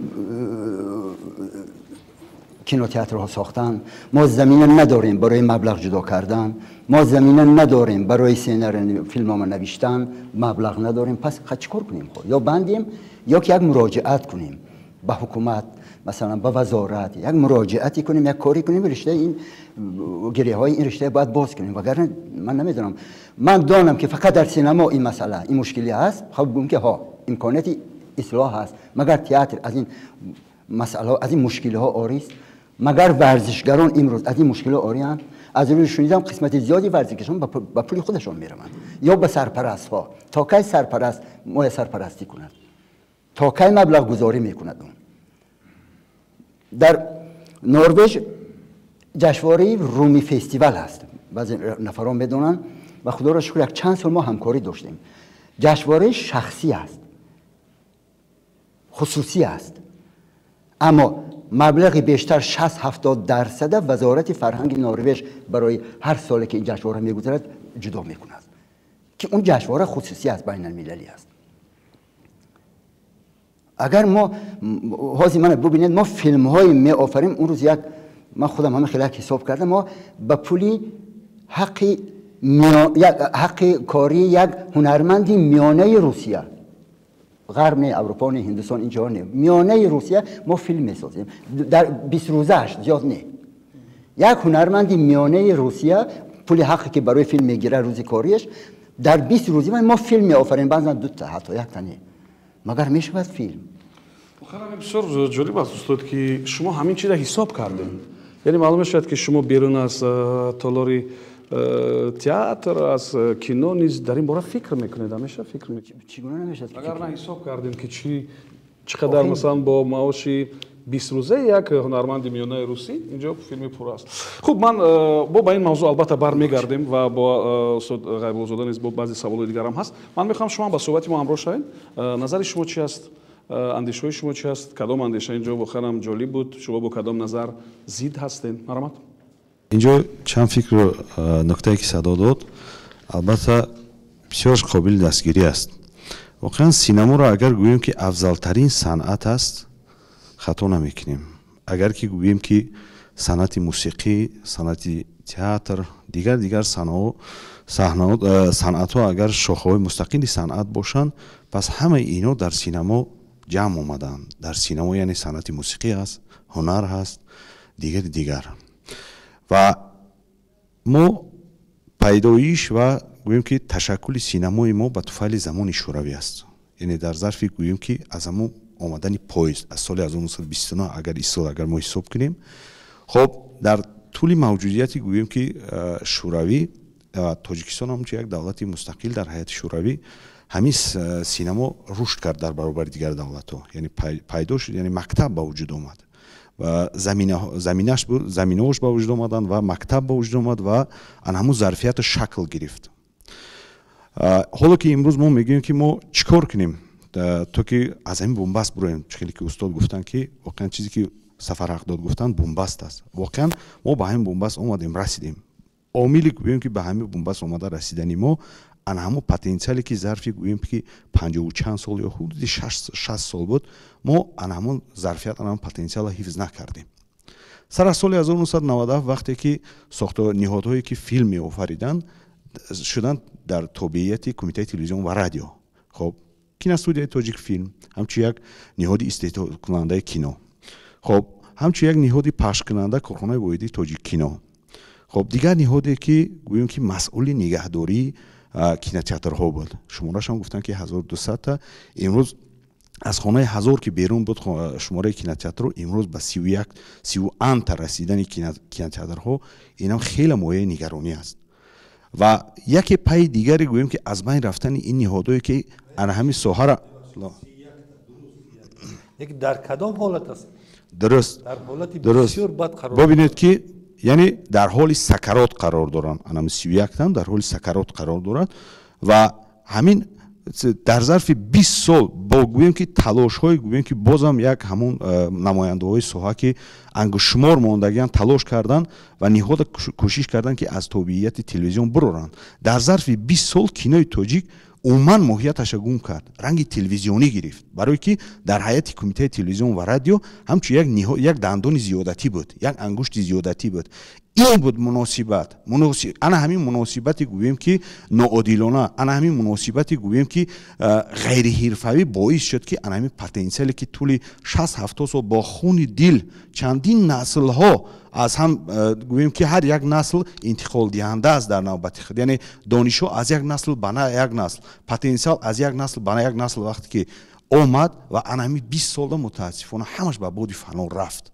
кинотеатрҳо сохтан, мо замина надорем барои маблағ ҷудо кардан, мо замина надорем барои сценарий филмнома навиштан, маблағ надорем. Пас чӣ кор кунем? Ё бандем, ё ки як муроҷиат кунем ба ҳукумат, масалан ба вазорат, як муроҷиате кунем, як коре кунем, риштаи ин гиреҳҳои ин риштаи бояд боз кунем, вагарна ман намедонам. Ман донам, ки фақат дар синемо ин масъала, ин мушкилӣ ҳаст. Хоб, гӯм ки ҳо, имконияти ислоҳ ҳаст. Магар театр аз ин масъала, аз ин мушкилиҳо орист? Магар варзишгарон имрӯз аз ин мушкилиҳо ориянд? Аз рӯи шунидам, қисмати зиёди варзишгарон ба пули худашон мераванд ё ба сарпарастҳо. То кай сарпараст моя сарпарастӣ кунад? То кай маблағгузорӣ мекунад он? Дар Норвеж ҷашнвораи Руми фестивал ҳаст, баъзе нафарон медонанд, ва худоро шукр, як чанд сол мо ҳамкорӣ доштем. Ҷашнвораи шахсӣ аст, хусусӣ аст, аммо маблағи бештар 60-70 дарсада вазорати фарҳанги Норвеж барои ҳар соле ки ин ҷашнвора мегузарад ҷудо мекунад, ки он ҷашнвора хусусӣ аст, байналмилалӣ аст. Агар мо ҳозир мана бубинед, мо филмҳое меофарем. Он рӯз як ман худам ҳама хеле як ҳисоб кардам: мо ба пули ҳаққи кории як ҳунарманди миёнаи Русия, ғарб не, Аврупо не, Ҳиндустон, ин ҷо не, миёнаи Русия мо филм месозем дар 20 рӯзааш, зиёд не. Як ҳунарманди миёнаи Русия пули ҳаққе ки барои филм мегирад, рӯзи кориаш, дар 20 рӯзи мо филм меофарем, баъзан дута, ҳатто якта не. Магар мешавад филм? Охир, бисёр ҷолиб аст, устод, ки шумо ҳамин чиза ҳисоб кардем. Яъне маълум мешавад, ки шумо берун аз толори театр, аз кино низ дар ин бора фикр мекунед, ҳамеша фикр мекунед. Чӣ гуна намешавад? Агар на ҳисоб кардем, ки чӣ қадар, масалан, бо маоши 20 рӯзаи як ҳунарманди миёнаи русӣ инҷо филми пурра аст. Хуб, ман бо ба ин мавзӯъ албатта бармегардем ва бо устод Ғайбуллозода низ бо баъзе саволои дигарам ҳаст. Ман мехоҳам шумо ба суҳбати мо ҳамроҳ шавед. Назари шумо чи аст, андешаҳои шумо чи аст? Кадом андеша инҷо воқеан ҳам ҷолиб буд? Шумо бо кадом назар зид ҳастед? Марҳамат. Инҷо чанд фикру нуктае, ки садо дод, албатта бисёрш қобили дастгирӣ аст. Воқеан, синаморо агар гӯем, ки афзалтарин санъат аст, хато намекунем. Агар ки гӯем, ки санъати мусиқӣ, санъати театр, дигар дигар санъатҳо агар шохаҳои мустақили санъат бошанд, пас ҳамаи ино дар синамо ҷамъ омаданд. Дар синамо, яъне, санъати мусиқӣ ҳаст, ҳунар ҳаст, дигари дигар. Ва мо пайдоиш ва гӯем, ки ташаккули синамои мо ба туфайли замони шӯравӣ аст. Яъне дар зарфи, гӯем, ки аз ҳамон омадани поезд аз соли 1929, агар истол агар мо ҳисоб кунем, хоб, дар тӯли мавҷудияти, гӯем, ки шӯравӣ, Тоҷикистон ҳамчун як давлати мустақил дар ҳайати шӯравӣ, ҳамин синамо рушд кард дар баробари дигар давлатҳо, яъне пайдо шуд, яъне мактаб ба вуҷуд омад ва заминаҳош ба вуҷуд омаданд ва мактаб ба вуҷуд омад ва ан ҳамун зарфияту шакл гирифт. Ҳоло ки имрӯз мо мегӯем, ки мо чӣ кор кунем, то ки аз ҳамин бунбаст бироем, чӣ хеле ки устод гуфтанд, ки воқеан чизе ки Сафар Ҳақдод гуфтанд, бунбаст аст. Воқеан, мо ба ҳамин бунбаст омадем, расидем. Омили, гӯем, ки ба ҳамин бунбаст омада расидани мо ана ҳамон потенсиале, ки зарфи, гӯем, ки панҷоҳу чанд сол ё ҳудуди 60 сол буд, мо ана ҳамон зарфият, ана ҳамон потенсиалро ҳифз накардем. Сар аз соли 1997, вақте ки сохто ниҳодҳое, ки филм меофариданд, шуданд дар тобеияти Кумитаи телевизион ва радио, хоб, киностудияи Тоҷикфилм ҳамчун як ниҳоди истеҳсолкунандаи кино, хоб, ҳамчун як ниҳоди пахшкунанда корхонаи воҳидии Тоҷиккино, хоб, дигар ниҳоде, ки, гӯем, ки масъули нигаҳдории кинотеатрҳо буд, шуморашам гуфтанд, ки 1200-та. Имрӯз аз хонаи ҳазор ки берун буд шумораи кинотеатрро, имрӯз ба 31, сиву анта расидани кинотеатрҳо, инам хеле мояи нигаронӣ аст. Ва яке пайи дигаре, гӯем, ки аз байн рафтани ин ниҳодое, ки ана ҳамин соҳара Дар кадом ҳолат аст? Дуруст. Дар ҳолати Дуруст. бисёр бад қарор. Бибинед, ки яъне дар ҳоли сакарот қарор доранд. Анам 31-там дар ҳоли сакарот қарор дорад. Ва ҳамин дар зарфи 20 сол бо, гӯем, ки талошҳои, гӯем, ки бозам як ҳамон намояндаҳои соҳа, ки ангушшумор мондагиан, талош карданд ва ниҳода кӯшиш карданд, ки аз тобеияти телевизион бироранд. Дар зарфи 20 сол кинои тоҷик умуман моҳияташа гум кард, ранги телевизионӣ гирифт, барое ки дар ҳайати Кумитаи телевизион ва радио ҳамчун як дандони зиёдатӣ буд, як ангушти зиёдатӣ буд. Ин буд муносибат. Ана ҳамин муносибати, гӯем, ки ноодилона, ана ҳамин муносибати, гӯем, ки ғайриҳирфавӣ боис шуд, ки ана ҳамин потенсиале, ки тӯли 60-70 сол бо хуни дил чандин наслҳо аз ҳам, гӯем, ки ҳар як насл интиқолдиҳанда аст дар навбати худ, яъне донишҳо аз як насл ба як насл, потенсиал аз як насл ба як насл, вақте ки омад ва ана ҳамин 20 солда, мутаассифона, ҳамаш ба боди фано рафт.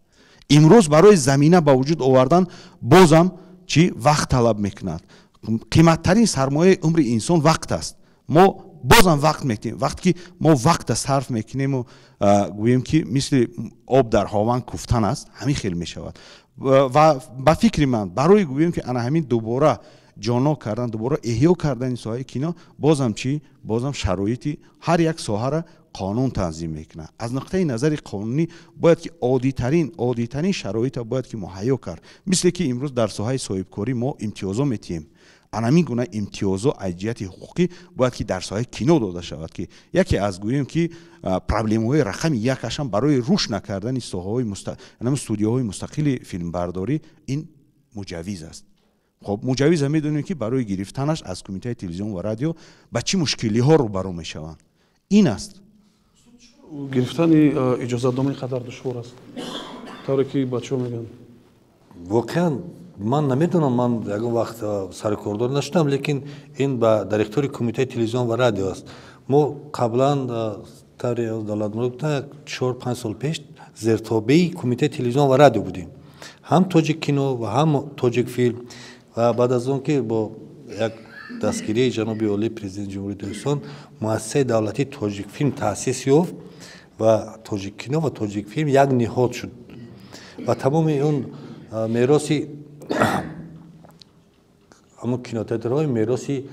Имрӯз барои замина ба вуҷуд овардан бозам чӣ вақт талаб мекунад. Қиматтарин сармояи умри инсон вақт аст. Мо бозам вақт метиҳем. Вақте ки мо вақта сарф мекунему, гӯем, ки мисли об дар ҳован куфтан аст, ҳамин хел мешавад. Ва ба фикри ман, барои, гӯем, ки ана ҳамин дубора ҷоннок кардан, дубора эҳё кардани соҳаи кино, бозам чӣ, бозам шароити ҳар як соҳара қонун танзим мекунад. Аз нуқтаи назари қонунӣ бояд ки оддитарин шароита бояд ки муҳайё кард. Мисле ки имрӯз дар соҳаи соҳибкорӣ мо имтиёзо метиҳем, анамин гуна имтиёзо аз ҷиҳати ҳуқуқӣ бояд ки дар соҳаи кино дода шавад, ки яке аз, гӯем, ки проблемаҳои рақами якашам барои рушд накардани соҳаҳои студияҳои мустақили филмбардорӣ ин муҷаввиз аст. Хоб, муҷаввиза медонем, ки барои гирифтанаш аз Кумитаи телевизион ва радио ба чӣ мушкилиҳо рӯбарӯ мешаванд. Ин аст. Гирифтани иҷозатнома ин қадар душвор аст, тавре ки бачаҳо мегӯянд? Воқеан, ман намедонам, ман ягон вақт саркордор нашудам, лекин ин ба дар ихтиёри Кумитаи телевизион ва радио аст. Мо қаблан, тавре Давлатмурод гуфтан, як 4-5 сол пеш зертобеи Кумитаи телевизион ва радио будем. Ҳам Тоҷик кино ва ҳам Тоҷик филм. Ва баъд аз он ки бо як дастгирии ҷаноби олии Президенти Ҷумҳурии Тоҷикистон муассисаи давлатии Тоҷикфилм таъсис ёфт ва Тоҷиккино ва Тоҷикфилм як ниҳод шуд ва тамоми он мероси ҳамун кинотеатрҳои мероси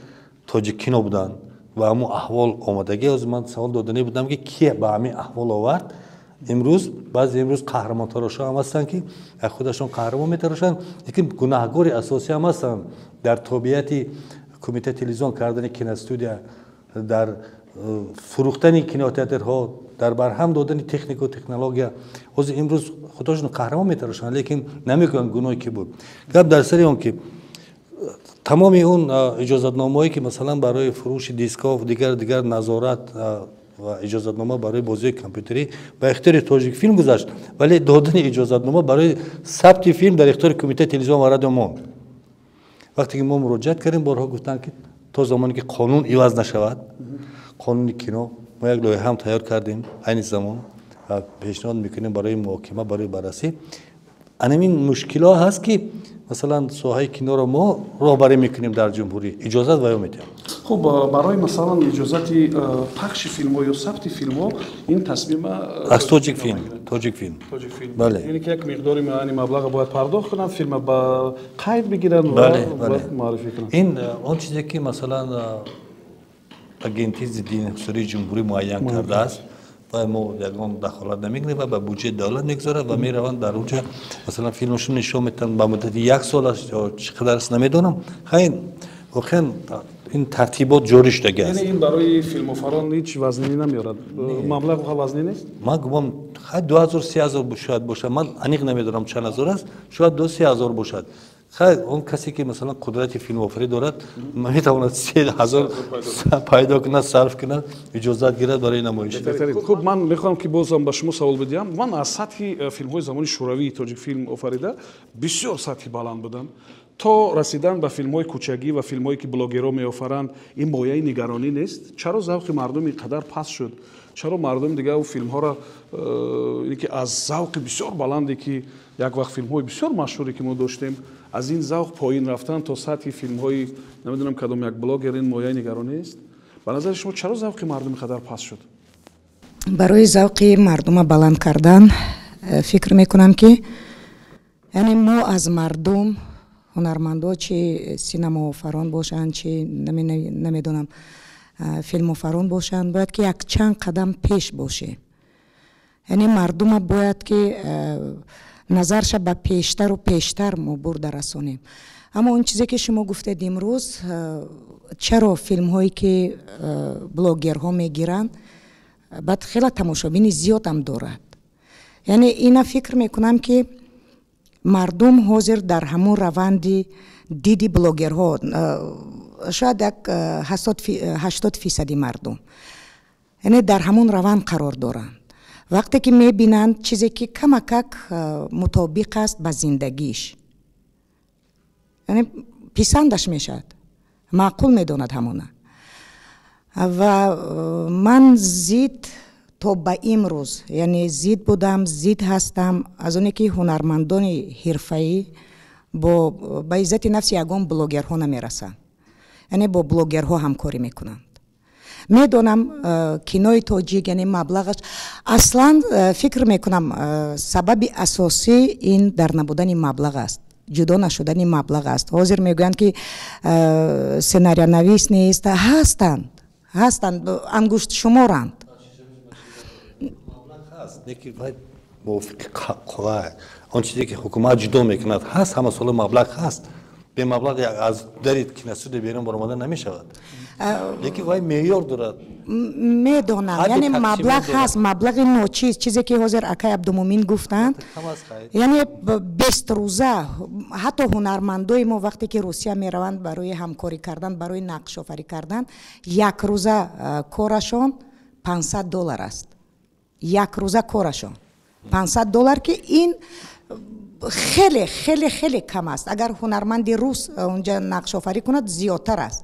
Тоҷиккино буданд ва ҳамун аҳвол омадагӣ. Ҳозир ман савол доданӣ будам, ки ки ба ҳамин аҳвол овард. Имрӯз баъзе имрӯз қаҳрамонтарошҳо ҳам ҳастанд, ки аз худашон қаҳрамон метарошанд, лекин гунаҳгори асосӣ ҳам ҳастанд дар тобеияти Кумитаи телевизион кардани киностудия, дар фурӯхтани кинотеатрҳо, дар барҳам додани технику технология. Ҳозир имрӯз худошон қаҳрамон метарошанд, лекин намегӯянд гуноҳи ки буд. Гап дар сари он ки тамоми он иҷозатномаҳое, ки масалан барои фурӯши дискҳо, дигар дигар назорат ва иҷозатнома барои бозиҳои компютерӣ ба ихтиёри Тоҷикфилм гузашт, вале додани иҷозатнома барои сабти филм дар ихтиёри Кумитаи телевизион ва радио монд. Вақте ки мо муроҷиат кардем, борҳо гуфтанд, ки то замоне ки қонун иваз нашавад, қонуни кино, мо як лоиҳа ҳам тайёр кардем, айни замон ва пешниҳод мекунем барои муҳокима, барои баррасӣ. Анамин мушкилҳо ҳаст, ки масалан соҳаи киноро мо роҳбарӣ мекунем дар ҷумҳурӣ, иҷозат ваё медиҳем. Хуб, барои масалан иҷозати пахши филмҳо ё сабти филмҳо ин тасмима аз Тоҷикфилм, Тоҷикфилм. Бале, яъне ки як миқдори муайяни маблаға бояд пардохт кунанд, филма ба қайд бигиранд ва бояд муаррифӣ кунанд. Ин он чизе ки масалан Агентии зидди инҳисории ҷумҳурӣ муайян кардааст ва мо ягон дахолат намекунем ва ба буҷети давлат мегузорад ва мераванд, дар онҷа масалан филмашон нишон метаванд ба муддати як сол аст ё чӣ қадар аст, намедонам. Хай, воқеан ин тартибот ҷорӣ шудагӣ аст. Яъне ин барои филмофарон ҳеҷ вазнинӣ намеорад, маблағ вазнӣ нест? Ман гумон, хай, 2000, 3000 шояд бошад, ман аниқ намедонам чанд ҳазор аст, шояд 2-3 ҳазор бошад. Хай, он касе ки масалан қудрати филмофарӣ дорад, метавонад 3000 пайдо кунад, сарф кунад, иҷозат гирад барои намоиш. Хуб, ман мехоҳам, ки бозам ба шумо савол бидиҳам. Ман аз сатҳи филмҳои замони шӯравии Тоҷикфилм офарида бисёр сатҳи баланд буданд то расидан ба филмҳои кӯчагӣ ва филмҳое, ки блогерҳо меофаранд. Ин мояи нигаронӣ нест? Чаро завқи мардум ин қадар паст шуд? Чаро мардум дигар филмҳоро ки аз завқи бисёр баланде, ки як вақт филмҳои бисёр машҳуре, ки мо доштем, аз ин завқ поин рафтан то сатҳи филмҳои намедонам кадом як блогер, ин мояи нигаронӣ нест? Ба назари шумо, чаро завқи мардум ин қадар паст шуд? Барои завқи мардума баланд кардан, фикр мекунам, ки яъне мо аз мардум, ҳунармандо, чи синамоофарон бошанд, чи намедонам филмофарон бошанд, бояд ки якчанд қадам пеш бошем. Яъне мардума бояд ки назарша ба пештару пештар мо бурда расонем. Аммо он чизе, ки шумо гуфтед, имрӯз чаро филмҳое, ки блогерҳо мегиранд, баъд хеле тамошобини зиёдам дорад? Яъне ина фикр мекунам, ки мардум ҳозир дар ҳамун раванди диди блогерҳо, шояд як 80 фисади мардум, яъне дар ҳамун раванд қарор доранд. Вақте ки мебинанд чизе, ки камакак мутобиқ аст ба зиндагиш, яъне писандаш мешавад, маъқул медонад ҳамона. Ва ман зид то ба имрӯз, яъне зид будам, зид ҳастам аз оне, ки ҳунармандони ҳирфаӣ бо ба иззати нафси ягон блогерҳо намерасанд, яъне бо блогерҳо ҳамкорӣ мекунанд. Медонам, кинои тоҷик, яъне маблағаш аслан, фикр мекунам, сабаби асосӣ ин дар набудани маблағ аст, ҷудо нашудани маблағ аст. Ҳозир мегӯянд, ки сценариянавис нест. Ҳастанд, ҳастанд, ангуштшуморанд. Мувофиқи он чизе, ки ҳукумат ҷудо мекунад, ҳаст. Ҳама сола маблағ ҳаст. Бемаблағ аз дари киностудия берун баромада намешавад, лекин вай меъёр дорад. Медонам, яъне маблағ ҳаст, маблағи ночиз. Чизе, ки ҳозир акай Абдумумин гуфтанд, яъне 20 рӯза ҳатто ҳунармандои мо, вақте ки Русия мераванд барои ҳамкорӣ кардан, барои нақшофарӣ кардан, як рӯза корашон 500 доллар аст. Як рӯза корашон 500 доллар, ки ин хеле, хеле, хеле кам аст. Агар ҳунарманди рус унҷа нақшофарӣ кунад, зиёдтар аст.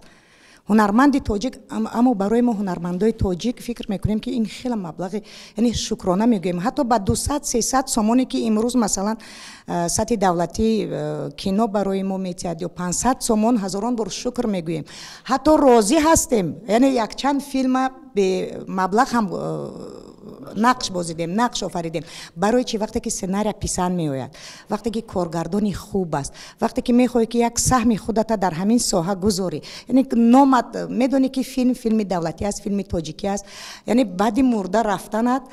Ҳунарманди тоҷик, аммо барои мо, ҳунармандои тоҷик, фикр мекунем, ки ин хеле маблағи, яъне шукрона мегӯем ҳатто ба 200-300 сомоне, ки имрӯз, масалан, сатҳи давлатӣ кино барои мо метиҳад, ё 500 сомон, ҳазорон бор шукр мегӯем, ҳатто розӣ ҳастем. Яъне якчанд филма бемаблағ ҳам нақш бозидем, нақш офаридем. Барои чӣ? Вақте ки сценария писанд меояд, вақте ки коргардони хуб аст, вақте ки мехоҳӣ, ки як саҳми худата дар ҳамин соҳа гузорӣ, яъне номат, медонӣ, ки филм филми давлатӣ аст, филми тоҷикӣ аст, яъне баъди мурда рафтанат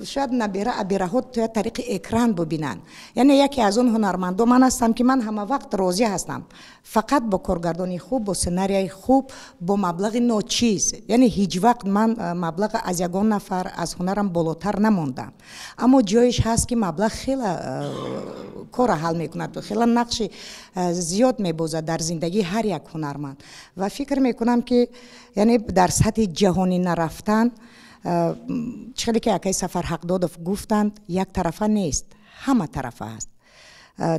шояд набера абераҳо то тариқи экран бубинанд. Яъне яке аз он ҳунармандо ман ҳастам, ки ман ҳама вақт розӣ ҳастам фақат бо коргардони хуб, бо сценарияи хуб, бо маблағи ночиз. Яъне ҳеҷ вақт ман маблаға аз ягон нафар аз ҳунарам болотар намондам. Аммо ҷоеш ҳаст, ки маблағ хеле корро ҳал мекунад, хеле нақши зиёд мебозад дар зиндагии ҳар як ҳунарманд. Ва фикр мекунам, ки яъне дар сатҳи ҷаҳонӣ нарафтан, чӣ хеле ки акаи Сафар Ҳақдодов гуфтанд, яктарафа нест, ҳама тарафа аст.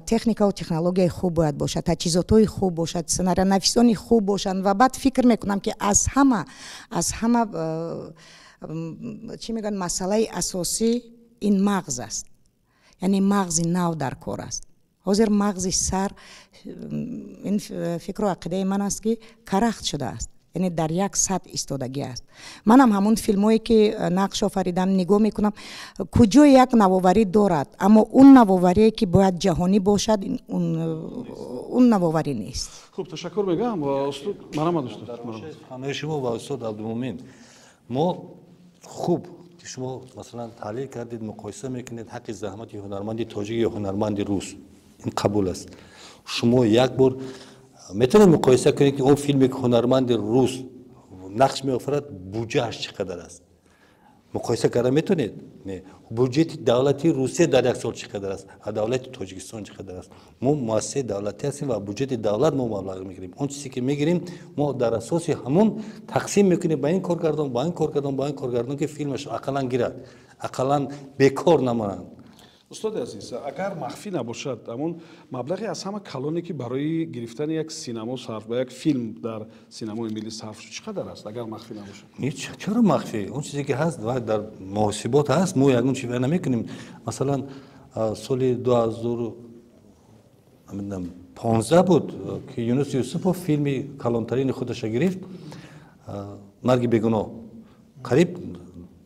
Техникаву технологияи хуб бояд бошад, таҷҳизотҳои хуб бошад, сценариянависони хуб бошанд. Ва баъд фикр мекунам, ки аз ҳама, чӣ мегӯянд, масъалаи асосӣ ин мағз аст, яъне мағзи нав дар кор аст. Ҳозир мағзи сар, ин фикру ақидаи ман аст, ки карахт шудааст, яъне дар як сатҳ истодагӣ аст. Манам ҳамон филмҳое, ки нақш офаридам, нигоҳ мекунам, куҷо як навоварӣ дорад, аммо он навоварие, ки бояд ҷаҳонӣ бошад, он навоварӣ нест. Хуб, ташаккур мегӯям, устод. Марҳамат, устод. Суханҳои шумо ва устод Абдумумин, мо хуб ки шумо, масалан, таҳлил кардед, муқоиса мекунед ҳаққи заҳмати ҳунарманди тоҷик ё ҳунарманди рус, ин қабул аст. Шумо як бор метавонед муқоиса кунед, ки он филме, ки ҳунарманди рус нақш меофарад, буҷааш чӣ қадар аст? Муқоиса карда метавонед? Не, буҷети давлати Русия дар як сол чӣ қадар аст, а давлати Тоҷикистон чӣ қадар аст? Мо муассисаи давлатӣ ҳастем ва буҷети давлат мо маблағ мегирем. Он чизе, ки мегирем, мо дар асоси ҳамон тақсим мекунем ба ин коргардон, ба ин коргардон, ба ин коргардон, ки филмаш ақаллан гирад, ақаллан бекор намонанд. Устоди азиз, агар махфӣ набошад, ҳамон маблағе аз ҳама калоне, ки барои гирифтани як синамо сарф ба як филм дар синамои миллӣ сарф шуд, чӣ қадар аст, агар махфӣ набошад? Чаро махфӣ? Он чизе, ки ҳаст ва дар муҳосибот ҳаст, мо ягон чи намекунем. Масалан, соли 2015 буд, ки Юнус Юсупов филми калонтарини худаша гирифт, «Марги бегуноҳ», қариб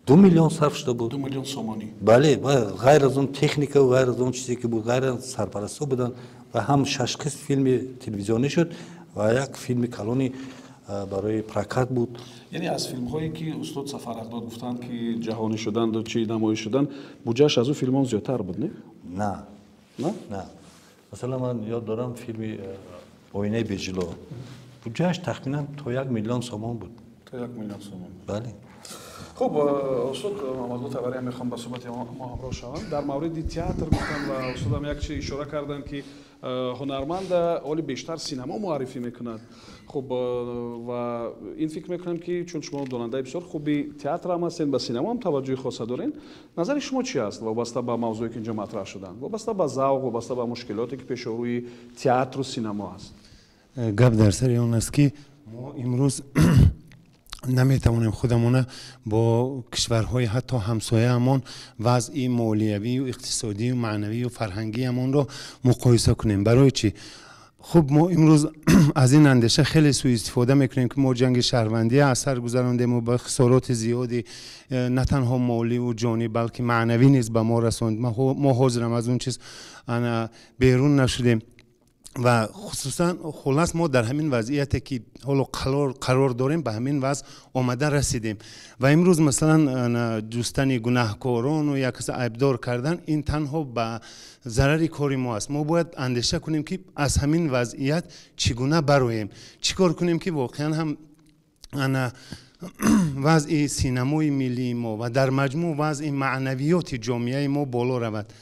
2 миллион сарф шуда буд. 2 миллион сомонӣ? Бале, ғайр аз он техника, ғайр аз он чизе, ки буд, ғайр аз сарпарастҳо буданд, ва ҳам шаш қисм филми телевизионӣ шуд ва як филми калони барои прокат буд. Яъне аз филмҳое, ки устод Сафар Ҳақдод гуфтанд, ки ҷаҳонӣ шуданду чи намоиш шуданд, буҷааш аз ӯ филмон зиёдтар буд, не? На. На. На, масалан, ман ёд дорам, филми «Оинаи беҷило» буҷааш тахминан то 1 миллион сомон буд. То 1 миллион сомон? Бале. Хуб, устод Мамадлу Табариам мехоҳам ба суҳбати мо ҳамроҳ шаванд. Дар мавриди театр гуфтам ва устодам як чи ишора карданд, ки ҳунарманда оли бештар синамо муаррифӣ мекунад. Хуб, ва ин фикр мекунам, ки чун шумо донандаи бисёр хуби театр ҳам ҳастед, ба синамо ҳам таваҷҷӯҳи хоса доред, назари шумо чи аст вобаста ба мавзӯе, ки инҷо матраҳ шуданд, вобаста ба завқ, вобаста ба мушкилоте, ки пеши рӯи театру синамо аст? Гап дар сари он аст, ки мо имрӯз наметавонем худамона бо кишварҳои ҳатто ҳамсояамон вазъи молиявию иқтисодию маънавию фарҳангиамонро муқоиса кунем. Барои чӣ? Хуб, мо имрӯз аз ин андеша хеле сӯистифода мекунем, ки мо ҷанги шаҳрвандӣ аз сар гузарондему ба хисороти зиёди на танҳо моливу ҷонӣ, балки маънавӣ низ ба мо расонд. Мо ҳозирам аз он чиз берун нашудем ва хусусан, хуллас, мо дар ҳамин вазъияте, ки ҳоло қарор дорем, ба ҳамин вазъ омада расидем. Ва имрӯз, масалан, ҷустани гунаҳкорону як каса айбдор кардан, ин танҳо ба зарари кори мо аст. Мо бояд андеша кунем, ки аз ҳамин вазъият чӣ гуна бароем, чӣ кор кунем, ки воқеан ҳам ана вазъи синамои миллии мо ва дар маҷмӯъ вазъи маънавиёти ҷомеаи мо боло равад.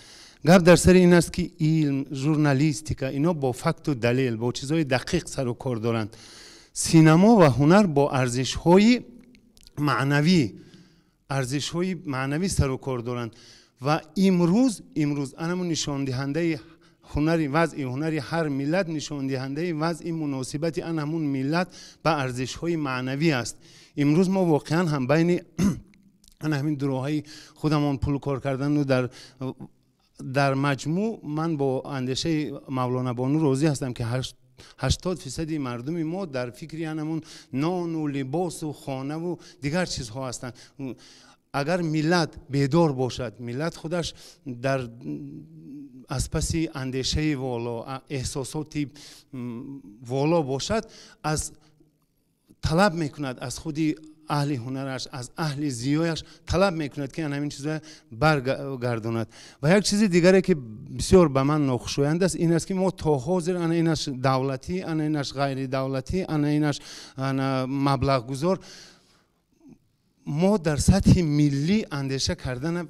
Гап дар сари ин аст, ки илм, журналистика, ино бо факту далел, бо чизҳои дақиқ сару кор доранд. Синамо ва ҳунар бо арзишҳои маънавӣ сару кор доранд. Ва имрӯз анамун нишондиҳандаи Ҳунари, вазъи ҳунари ҳар миллат нишондиҳандаи вазъи муносибати ан ҳамун миллат ба арзишҳои маънавӣ аст. Имрӯз мо воқеан ҳам байни ана ҳамин дуроҳаи худамон пул кор кардану дар маҷмӯъ ман бо андешаи Мавлона Бону розӣ ҳастам, ки 80% мардуми мо дар фикри анамун нону либосу хонаву дигар чизҳо ҳастанд. Агар миллат бедор бошад, миллат худаш дар аз паси андешаи воло, эҳсосоти воло бошад, аз талаб мекунад, аз худи аҳли ҳунараш, аз аҳли зиёяш талаб мекунад, ки ҳамин чизҳоя баргардонад. Ва як чизи дигаре, ки бисёр ба ман нохушоянд аст, ин аст, ки мо то ҳозир ана инаш давлатӣ, ана инаш ғайридавлатӣ, ана инаш маблағгузор, мо дар сатҳи миллӣ андеша кардана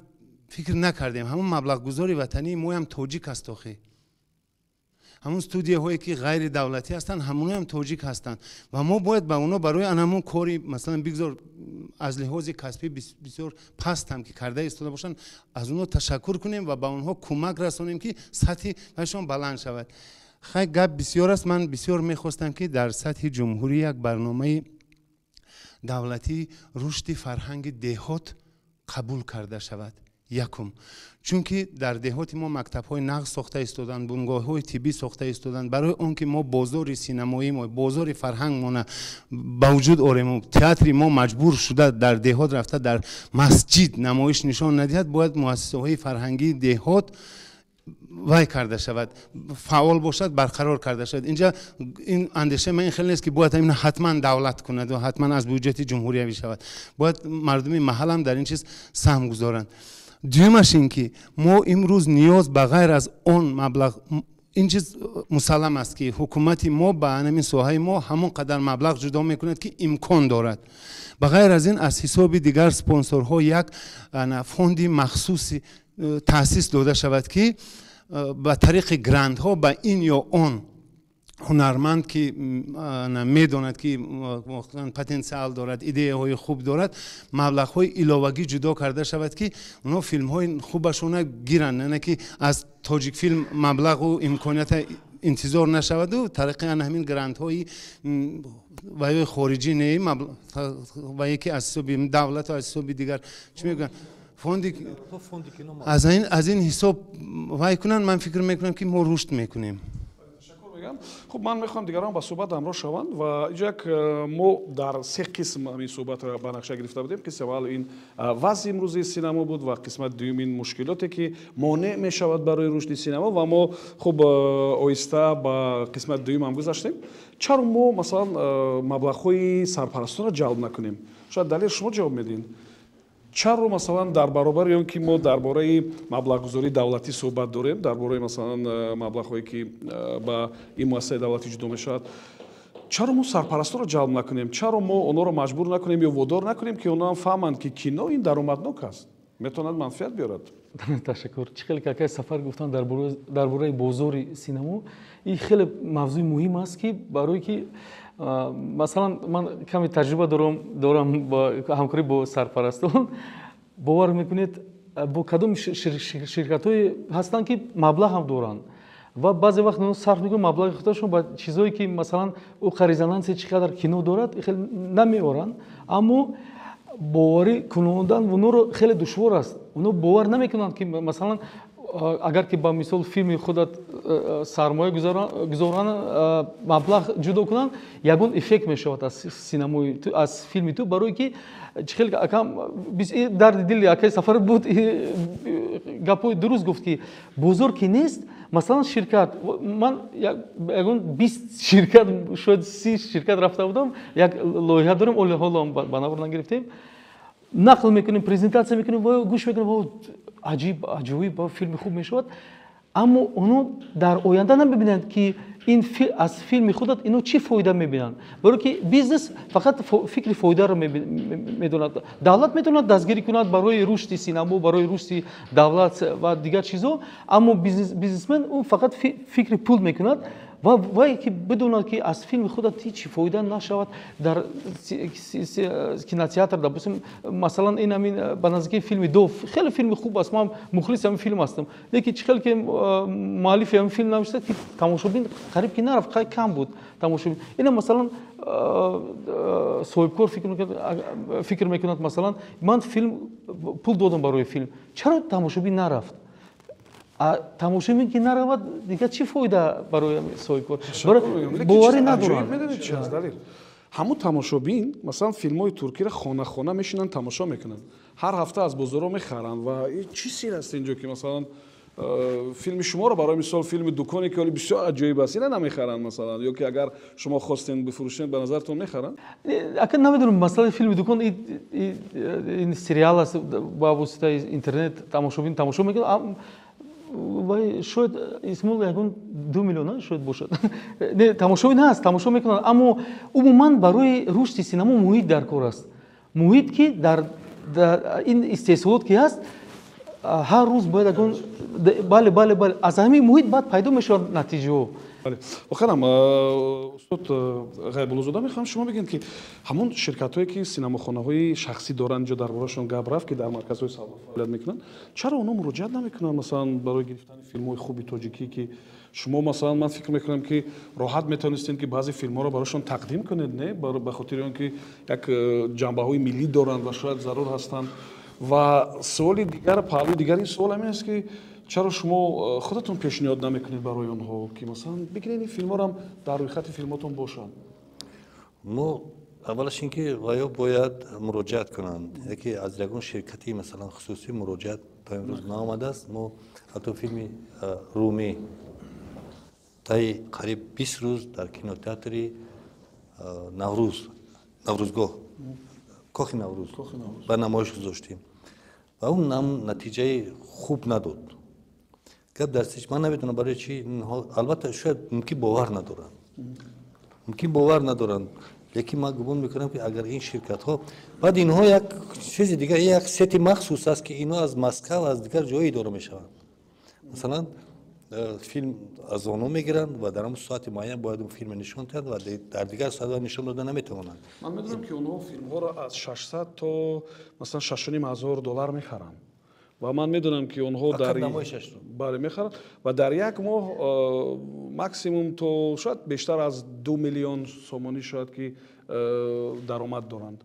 фикр накардем. Ҳамон маблағгузори ватании моям тоҷик аст охи. Ҳамон студияҳое, ки ғайридавлатӣ ҳастанд, ҳамоноям тоҷик ҳастанд ва мо бояд ба онҳо барои анамон кори, масалан, бигзор аз лиҳози касбӣ бисёр пастам ки карда истода бошанд, аз онҳо ташаккур кунем ва ба онҳо кӯмак расонем, ки сатҳи вашон баланд шавад. Хай, гап бисёр аст. Ман бисёр мехостам, ки дар сатҳи ҷумҳурӣ як барномаи давлатии рушди фарҳанги деҳот қабул карда шавад. Якум, чунки дар деҳоти мо мактабҳои нағз сохта истоданд, бунгоҳҳои тиббӣ сохта истоданд. Барои он ки мо бозори синамоӣ, мо бозори фарҳангмона ба вуҷуд орему театри мо маҷбур шуда дар деҳот рафта дар масҷид намоиш нишон надиҳад, бояд муассисаҳои фарҳангии деҳот вай карда шавад, фаъол бошад, барқарор карда шавад. Инҷа ин андешаи ман ин хеле нест, ки бояд ин ҳатман давлат кунад ва ҳатман аз буҷети ҷумҳуриявӣ шавад. Бояд мардуми маҳаллам дар ин чиз саҳм гузоранд. Дуюмаш ин ки мо имрӯз ниёз ба ғайр аз он маблағ, ин чиз мусаллам аст, ки ҳукумати мо ба ҳамин соҳаи мо ҳамон қадар маблағ ҷудо мекунад, ки имкон дорад. Ба ғайр аз ин, аз ҳисоби дигар спонсорҳо як фонди махсуси таъсис дода шавад, ки ба тариқи грантҳо ба ин ё он ҳунарманд, ки медонад, ки потенсиал дорад, идеяҳои хуб дорад, маблағҳои иловагӣ ҷудо карда шавад, ки онҳо филмҳои хубашона гиранд, яъне ки аз Тоҷикфилм маблағу имконията интизор нашаваду тариқи ана ҳамин грантҳои ваёи хориҷӣ не, ва яке аз ҳисоби давлату аз ҳисоби дигар, чӣ мегӯянд, фонди, аз ин ҳисоб вай кунанд. Ман фикр мекунам, ки мо рушд мекунем. Хуб, ман мехоҳам дигарон ба суҳбат ҳамроҳ шаванд ва инҷо як мо дар се қисм ҳамин суҳбатро ба нақша гирифта будем. Қисми аввал ин вазъи имрӯзи синамо буд ва қисмати дуюм ин мушкилоте, ки монеъ мешавад барои рушди синамо, ва мо хуб оҳиста ба қисмати дуюм ҳам гузаштем. Чаро мо, масалан, маблағҳои сарпарастонро ҷалб накунем? Шояд, Далер, шумо ҷавоб медиҳед. Чаро, масалан, дар баробари он ки мо дар бораи маблағгузории давлатӣ суҳбат дорем, дар бораи, масалан, маблағҳое, ки ба ин муассисаи давлатӣ ҷудо мешавад, чаро мо сарпарастонро ҷалб накунем? Чаро мо онҳоро маҷбур накунем ё водор накунем, ки онҳо ҳам фаҳманд, ки кино ин даромаднок аст, метавонад манфиат биёрад? Ташаккур. Чӣ хеле какаи Сафар гуфтанд дар бораи бозори синамо, ин хеле мавзӯи муҳим аст, ки барое ки, масалан, ман каме таҷриба дорам ҳамкорӣ бо сарпарастон. Бовар мекунед, бо кадом ширкатҳое ҳастанд, ки маблағ ҳам доранд ва баъзе вақт онҳо сарф мекунанд маблағи худашон ба чизое, ки, масалан, ӯ резонанси чӣ қадар кино дорад, хеле намеоранд, аммо боварӣ кунондан онҳоро хеле душвор аст. Онҳо бовар намекунанд, ки, масалан, агар ки ба мисол филми худат сармоя гузоранд, маблағ ҷудо кунанд, ягон эффект мешавад аз синамои аз филми ту. Барое ки чӣ хел акам дарди дили акаи Сафар буд, гапҳои дуруст гуфт, ки бозор ки нест. Масалан, ширкат, ман ягон 20 ширкат, шояд 30 ширкат рафта будам. Як лоиҳа дорем, ҳоло ба навор нагирифтем. Нақл мекунем, презентатсия мекунем, гӯш мекунем, аҷиб, аҷоиб, филми хуб мешавад, аммо онҳо дар оянда намебинанд, ки ин аз филми худат ино чӣ фоида мебинанд. Барое ки бизнес фақат фикри фоидаро медонад. Давлат метавонад дастгирӣ кунад барои рушди синамо, барои рушди давлат ва дигар чизҳо, аммо бизнесмен ӯ фақат фикри пул мекунад. Ва вай ки бидонад, ки аз филми худат ҳеҷ фоида нашавад дар кинотеатр, допустим, масалан, ин ҳамин ба наздикии филми Дов, хеле филми хуб аст, ман мухлиси ҳамин филм ҳастам, лекин чӣ хеле ки муаллифи ҳамин филм навишта, ки тамошобин қариб ки нарафт, кам буд тамошобин. Ина, масалан, соҳибкор фикр мекунад, масалан, ман филм пул додам барои филм, чаро тамошобин нарафт? Тамошобин ки наравад, дигар чӣ фоида барои соҳибкор? Боварӣ надоранд. Ҳамун тамошобин, масалан, филмҳои туркиро хона хона мешинанд, тамошо мекунанд, ҳар ҳафта аз бозорҳо мехаранд. Ва чӣ сир аст инҷо, ки, масалан, филми шуморо, барои мисол, филми Дуконе, ки ҳоли бисёр аҷоиб аст, ина намехаранд, масалан? Ё ки агар шумо хостем бифурӯшед, ба назартон мехаранд? Ака, намедонам, масъалаи филми Дукон ин сериал аст, ба воситаи интернет тамошобин тамошо мекунад. Вай шояд исмол ягон 2 миллион шояд бошад. Не, тамошобин ҳаст, тамошо мекунанд, аммо умуман барои рушди синамо муҳит дар кор аст, муҳит ки дар ин истеҳсолот ки ҳаст, ҳар рӯз бояд ягон, бале, аз ҳамин муҳит баъд пайдо мешавад натиҷаҳо. Охирам, устод Ғайбуллозода, мехоҳам шумо бигӯед, ки ҳамон ширкатҳое, ки синамохонаҳои шахсӣ доранд, инҷо дар борашон гап рафт, ки дар марказҳои савдо фаъолият мекунанд, чаро онҳо муроҷиат намекунанд, масалан, барои гирифтани филмҳои хуби тоҷикӣ, ки шумо, масалан, ман фикр мекунам, ки роҳат метавонистед, ки баъзе филмҳоро барошон тақдим кунед, не ба хотири он ки як ҷанбаҳои миллӣ доранд ва шояд зарур ҳастанд? Ва суоли дигар, паҳлӯи дигари ин суол ҳамин аст, ки чаро шумо худатон пешниҳод намекунед барои онҳо, ки, масалан, бигиред, ин филмҳоро дар рӯйхати филмотон бошанд? Мо аввалаш ин ки ваё бояд муроҷиат кунанд. Яке аз ягон ширкати, масалан, хусусӣ муроҷиат то имрӯз наомадааст. Мо ҳатто филми Румӣ таи қариб 20 рӯз дар кинотеатри Наврӯз, Наврӯзгоҳ, Кохи Наврӯз ба намоиш гузоштем ва он натиҷаи хуб надод. Гап дар ман намедонам барои чи. Албатта, шояд мумкин бовар надоранд, мумкин бовар надоранд, лекин ман гумон мекунам, ки агар ин ширкатҳо баъд инҳо як чизи дигар, як сети махсус аст, ки инҳо аз Москав, аз дигар ҷое идора мешаванд. Масалан, филм аз онҳо мегиранд ва дар ҳамн соати муайян бояд он филмро нишон диҳанд ва дар дигар соатҳо нишон дода наметавонанд. Ман медонам, ки онҳо филмҳоро аз 600 то, масалан, 6,5 ҳазор доллар мехаранд ва ман медонам, ки онҳо дар, бале, мехаранд ва дар як моҳ максимум то шояд бештар аз 2 миллион сомонӣ шояд ки даромад доранд.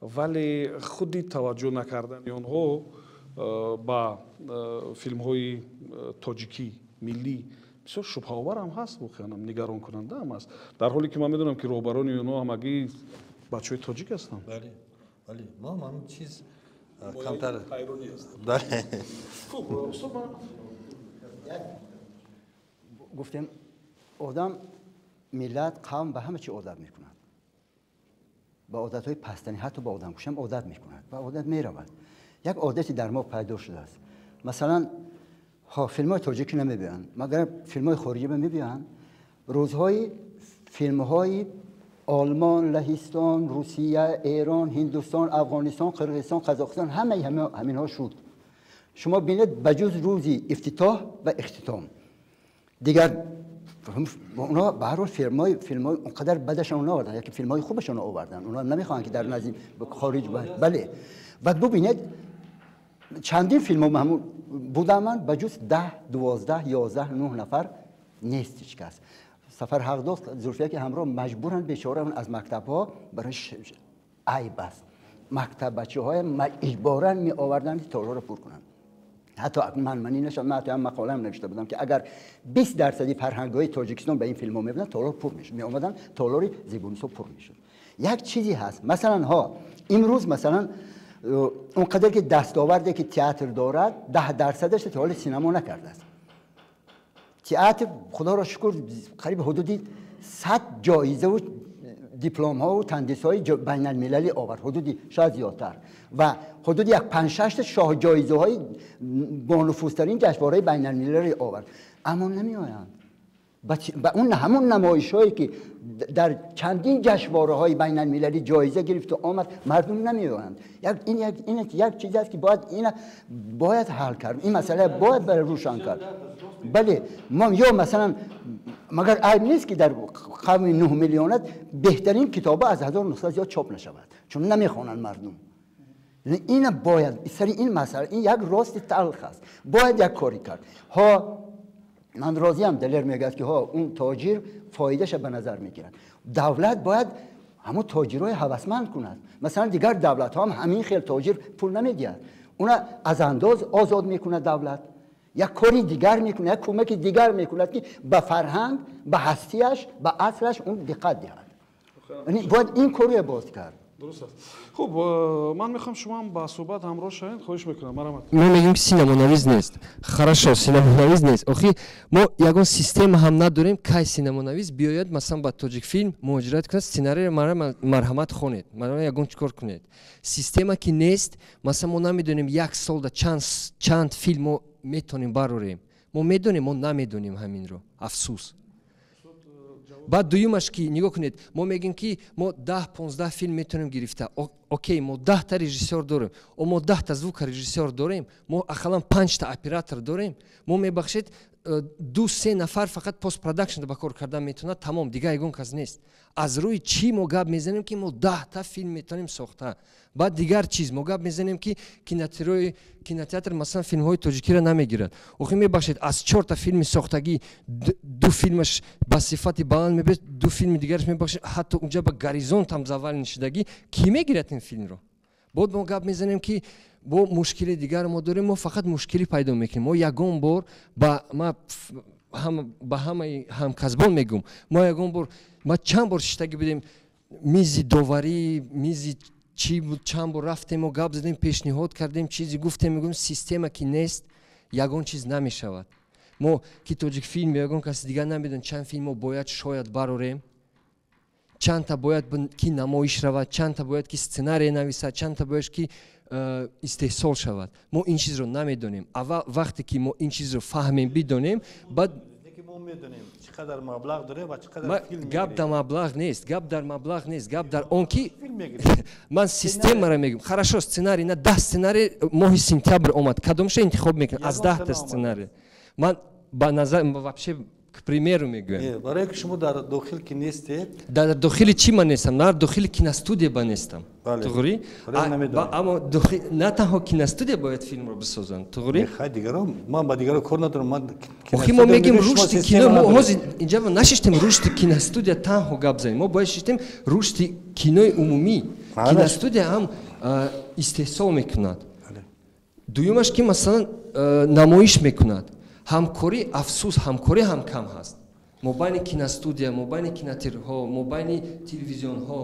Вале худи таваҷҷӯҳ накардани онҳо ба филмҳои тоҷикӣ, миллӣ, бисёр шубҳаоварам ҳаст, воқеан нигаронкунандаам аст, дар ҳоле ки ман медонам, ки роҳбарони онҳо ҳамагӣ бачаҳои тоҷик ҳастанд. Бале, мо ҳамин чиз камтар. Хуб, устод, ман Гуфтем, одам, миллат, қавм ба ҳама чи одат мекунад, ба одатҳои пастани, ҳатто ба одамкушам одат мекунад, ба одат меравад. Як одате дар мо пайдо шудааст. Масалан, филмҳои тоҷикӣ намебиёянд, магар филмҳои хориҷӣ мебиёянд. Рӯзҳои филмҳои Олмон, Лаҳистон, Русия, Эрон, Ҳиндустон, Афғонистон, Қирғизистон, Қазоқистон, ҳамаи ҳаминҳо шуд. Шумо бинед, ба ҷуз рӯзи ифтитоҳ ва ихтитом дигар онҳо ба ҳар ҳол филмҳои он қадар бадашон наоварданд, яке филмҳои хубашон оварданд. Онҳо намехоҳанд, ки дар назди хориҷ, бале. Ва бубинед, чандин филмҳо ҳамун будам, ман ба ҷуз 10, 12, 11, нӯҳ нафар нест ҳеҷ кас. Сафар ҳақ дошт, Зулфия, ки ҳамроҳ маҷбуранд бечора аз мактабҳо, барои айб аст, мактаб бачаҳоя иҷборан меоварданд, толорро пур кунанд. Ҳатто ман манӣ нашад, ман ҳатто мақолаам навишта будам, ки агар 20 дарсади фарҳангҳои Тоҷикистон ба ин филмҳо мебуданд, толор пур мешуд, меомаданд, толори Зебунисо пур мешуд. Як чизе ҳаст, масалан, ҳо, имрӯз, масалан, он қадар ки дастоварде ки театр дорад, 10 дарсадаш то ҳоли синамо накардааст. Театр, худоро шукр, қариб ҳудуди 100 ҷоизаву дипломҳову тандисҳои байналмилалӣ овард, ҳудуди шояд зиёдтар, ва ҳудуди як панҷшашта шоҳҷоизаҳои бонуфузтарин ҷашнвораи байналмилалӣ овард, аммо намеоянд ба он ҳамон намоишҳое, ки дар чандин ҷашнвораҳои байналмилалӣ ҷоиза гирифту омад, мардум намеоянд. Ин як чиз аст, ки бояд ина бояд ҳал кард, ин масъала бояд рӯшан кард. Бале, мо ё масалан Магар айб нест, ки дар қавми 9 миллионат беҳтарин китоба аз 1000 нусха зиёд чоп нашавад, чун намехонанд мардум. Ина бояд сари ин масъала, ин як рости талх аст, бояд як кори кард. Ҳо, ман розиям, Далер мегӯяд, ки ҳо, он тоҷир фоидаша ба назар мегирад. Давлат бояд ҳамон тоҷирҳои ҳавасманд кунад. Масалан, дигар давлатҳо ҳам ҳамин хел тоҷир пул намедиҳад, уна аз андоз озод мекунад давлат, як кори дигар мекунад, як кӯмаки дигар мекунад, ки ба фарҳанг, ба ҳастияш, ба аслаш он диққат диҳад. Бояд ин корро боз кард. Дуруст аст. Хуб, ман мехоҳам шумо ҳам ба суҳбат ҳамроҳ шавед, хоҳиш мекунам, марҳамат. Мо мегӯем, ки синамонавис нест. Хорошо, синамонавис нест. Охи мо ягон система ҳам надорем, кай синамонавис биёяд, масалан, ба Тоҷикфилм муҳоҷират кунад, сценарийро марҳамат хонед, марҳамат ягон чӣ кор кунед. Система ки нест, масалан, мо намедонем як солда чанд филм мо метавонем барорем. Мо медонем, мо намедонем ҳаминро. Афсӯс. Баъд дуюмаш, ки нигоҳ кунед, мо мегӯем, ки мо 10-15 филм метавонем гирифта. Окей, мо 10-та режиссёр дорем, о мо 10-та звукорежиссёр дорем, мо ақаллан панҷта оператор дорем. Мо, мебахшед, 2-3 нафар фақат постпродакшн ба кор кардан метавонад, тамом, дигар ягон кас нест. Аз рӯи чӣ мо гап мезанем, ки мо 10-та филм метавонем сохта? Баъд дигар чиз, мо гап мезанем, ки кинотеатр, масалан, филмҳои тоҷикиро намегирад. Охи, мебахшед, аз чорта филми сохтагӣ ду филмаш ба сифати баланд мебиёд, ду филми дигараш, мебахшед, ҳатто унҷа ба горизонт ҳам завал шидагӣ, кӣ мегирад ин филмро? Бод мо гап мезанем, ки бо мушкили дигар мо дорем. Мо фақат мушкилӣ пайдо мекунем. Мо ягон бор ба ҳамаи ҳамкасбон мегӯм, мо ягон бор, ма чанд бор шиштагӣ будем мизи доварӣ, мизи чӣ буд, чанд бор рафтем, мо гап задем, пешниҳод кардем, чизе гуфтем. Мегӯем, система ки нест, ягон чиз намешавад. Мо ки Тоҷикфилм, ягон каси дигар намедонем, чанд филм мо бояд шояд барорем, чандта бояд ки намоиш равад, чандта бояд ки сценария нависад, чандта бояд ки истеҳсол шавад. Мо ин чизро намедонем. Аввал вақте ки мо ин чизро фаҳмем, бидонем, баъд гап дар маблағ нест, гап дар маблағ нест, гап дар он ки ман системаро мегӯм. Хорошо, сценарий на 10 сценарий моҳи сентябр омад, кадомша интихоб мекунам аз 10-та сценарий? Ман ба назар, вообще, к примеру мегӯям. Барое ки шумо дар дохил ки нестед. Дар дохили чӣ ман нестам? Дар дохили киностудия ба нестам, туғри. Аммо на танҳо киностудия бояд филмро бисозанд, туғри. Дигаро, ман ба дигаро кор надорам, ман Охи мо мегӯем рушди кино. Мо ҳозир инҷа нашиштем рушди киностудия танҳо гап занем, мо бояд шиштем рушди кинои умумӣ. Киностудия ҳам истеҳсол мекунад, дуюмаш ки, масалан, намоиш мекунад. Ҳамкорӣ, афсӯс, ҳамкорӣ ҳам кам ҳаст мобайни киностудия, мобайни кинотеатрҳо, мобайни телевизионҳо.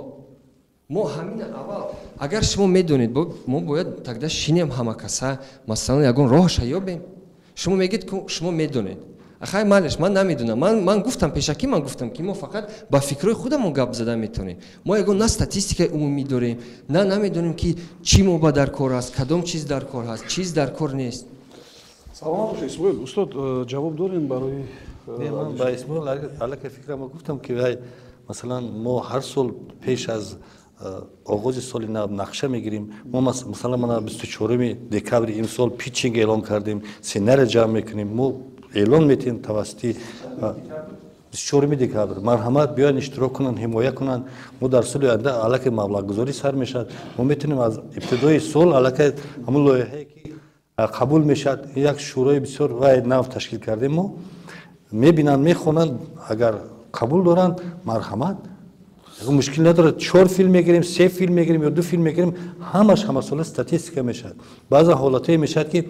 Мо ҳамина аввал, агар шумо медонед, мо бояд тогда шинем ҳама каса, масалан, ягон роҳаша ёбем. Шумо мегӯед, шумо медонед. Ахай, малеш, ман намедонам. Ман гуфтам пешакӣ, ман гуфтам, ки мо фақат ба фикрҳои худамон гап зада метавонем. Мо ягон на статистикаи умумӣ дорем, на намедонем, ки чӣ мо ба дар кор аст, кадом чиз дар кор ҳаст, чиз дар кор нест. Саломат бошед, Исмоил. Устод, ҷавоб дорем барои Ман ба Исмоил аллакай фикрама гуфтам, ки вай, масалан, мо ҳар сол пеш аз оғози соли нав нақша мегирем. Мо, масалан, мана 24 декабри имсол питчинг эълон кардем, сценария ҷамъ мекунем, мо эълон метиҳем тавассути 24 декабр. Марҳамат, биёянд, иштирок кунанд, ҳимоя кунанд. Мо дар соли оянда аллакай маблағгузорӣ сар мешавад, мо метавонем аз ибтидои сол аллакай ҳамон лоиҳае ки қабул мешавад, як шӯрои бисёр вай нав ташкил кардем, мо мебинанд, мехонанд, агар қабул доранд, марҳамат, мушкил надорад. Чор филм мегирем, се филм мегирем ё ду филм мегирем, ҳамаш ҳамасола статистика мешавад. Баъзан ҳолатҳое мешавад, ки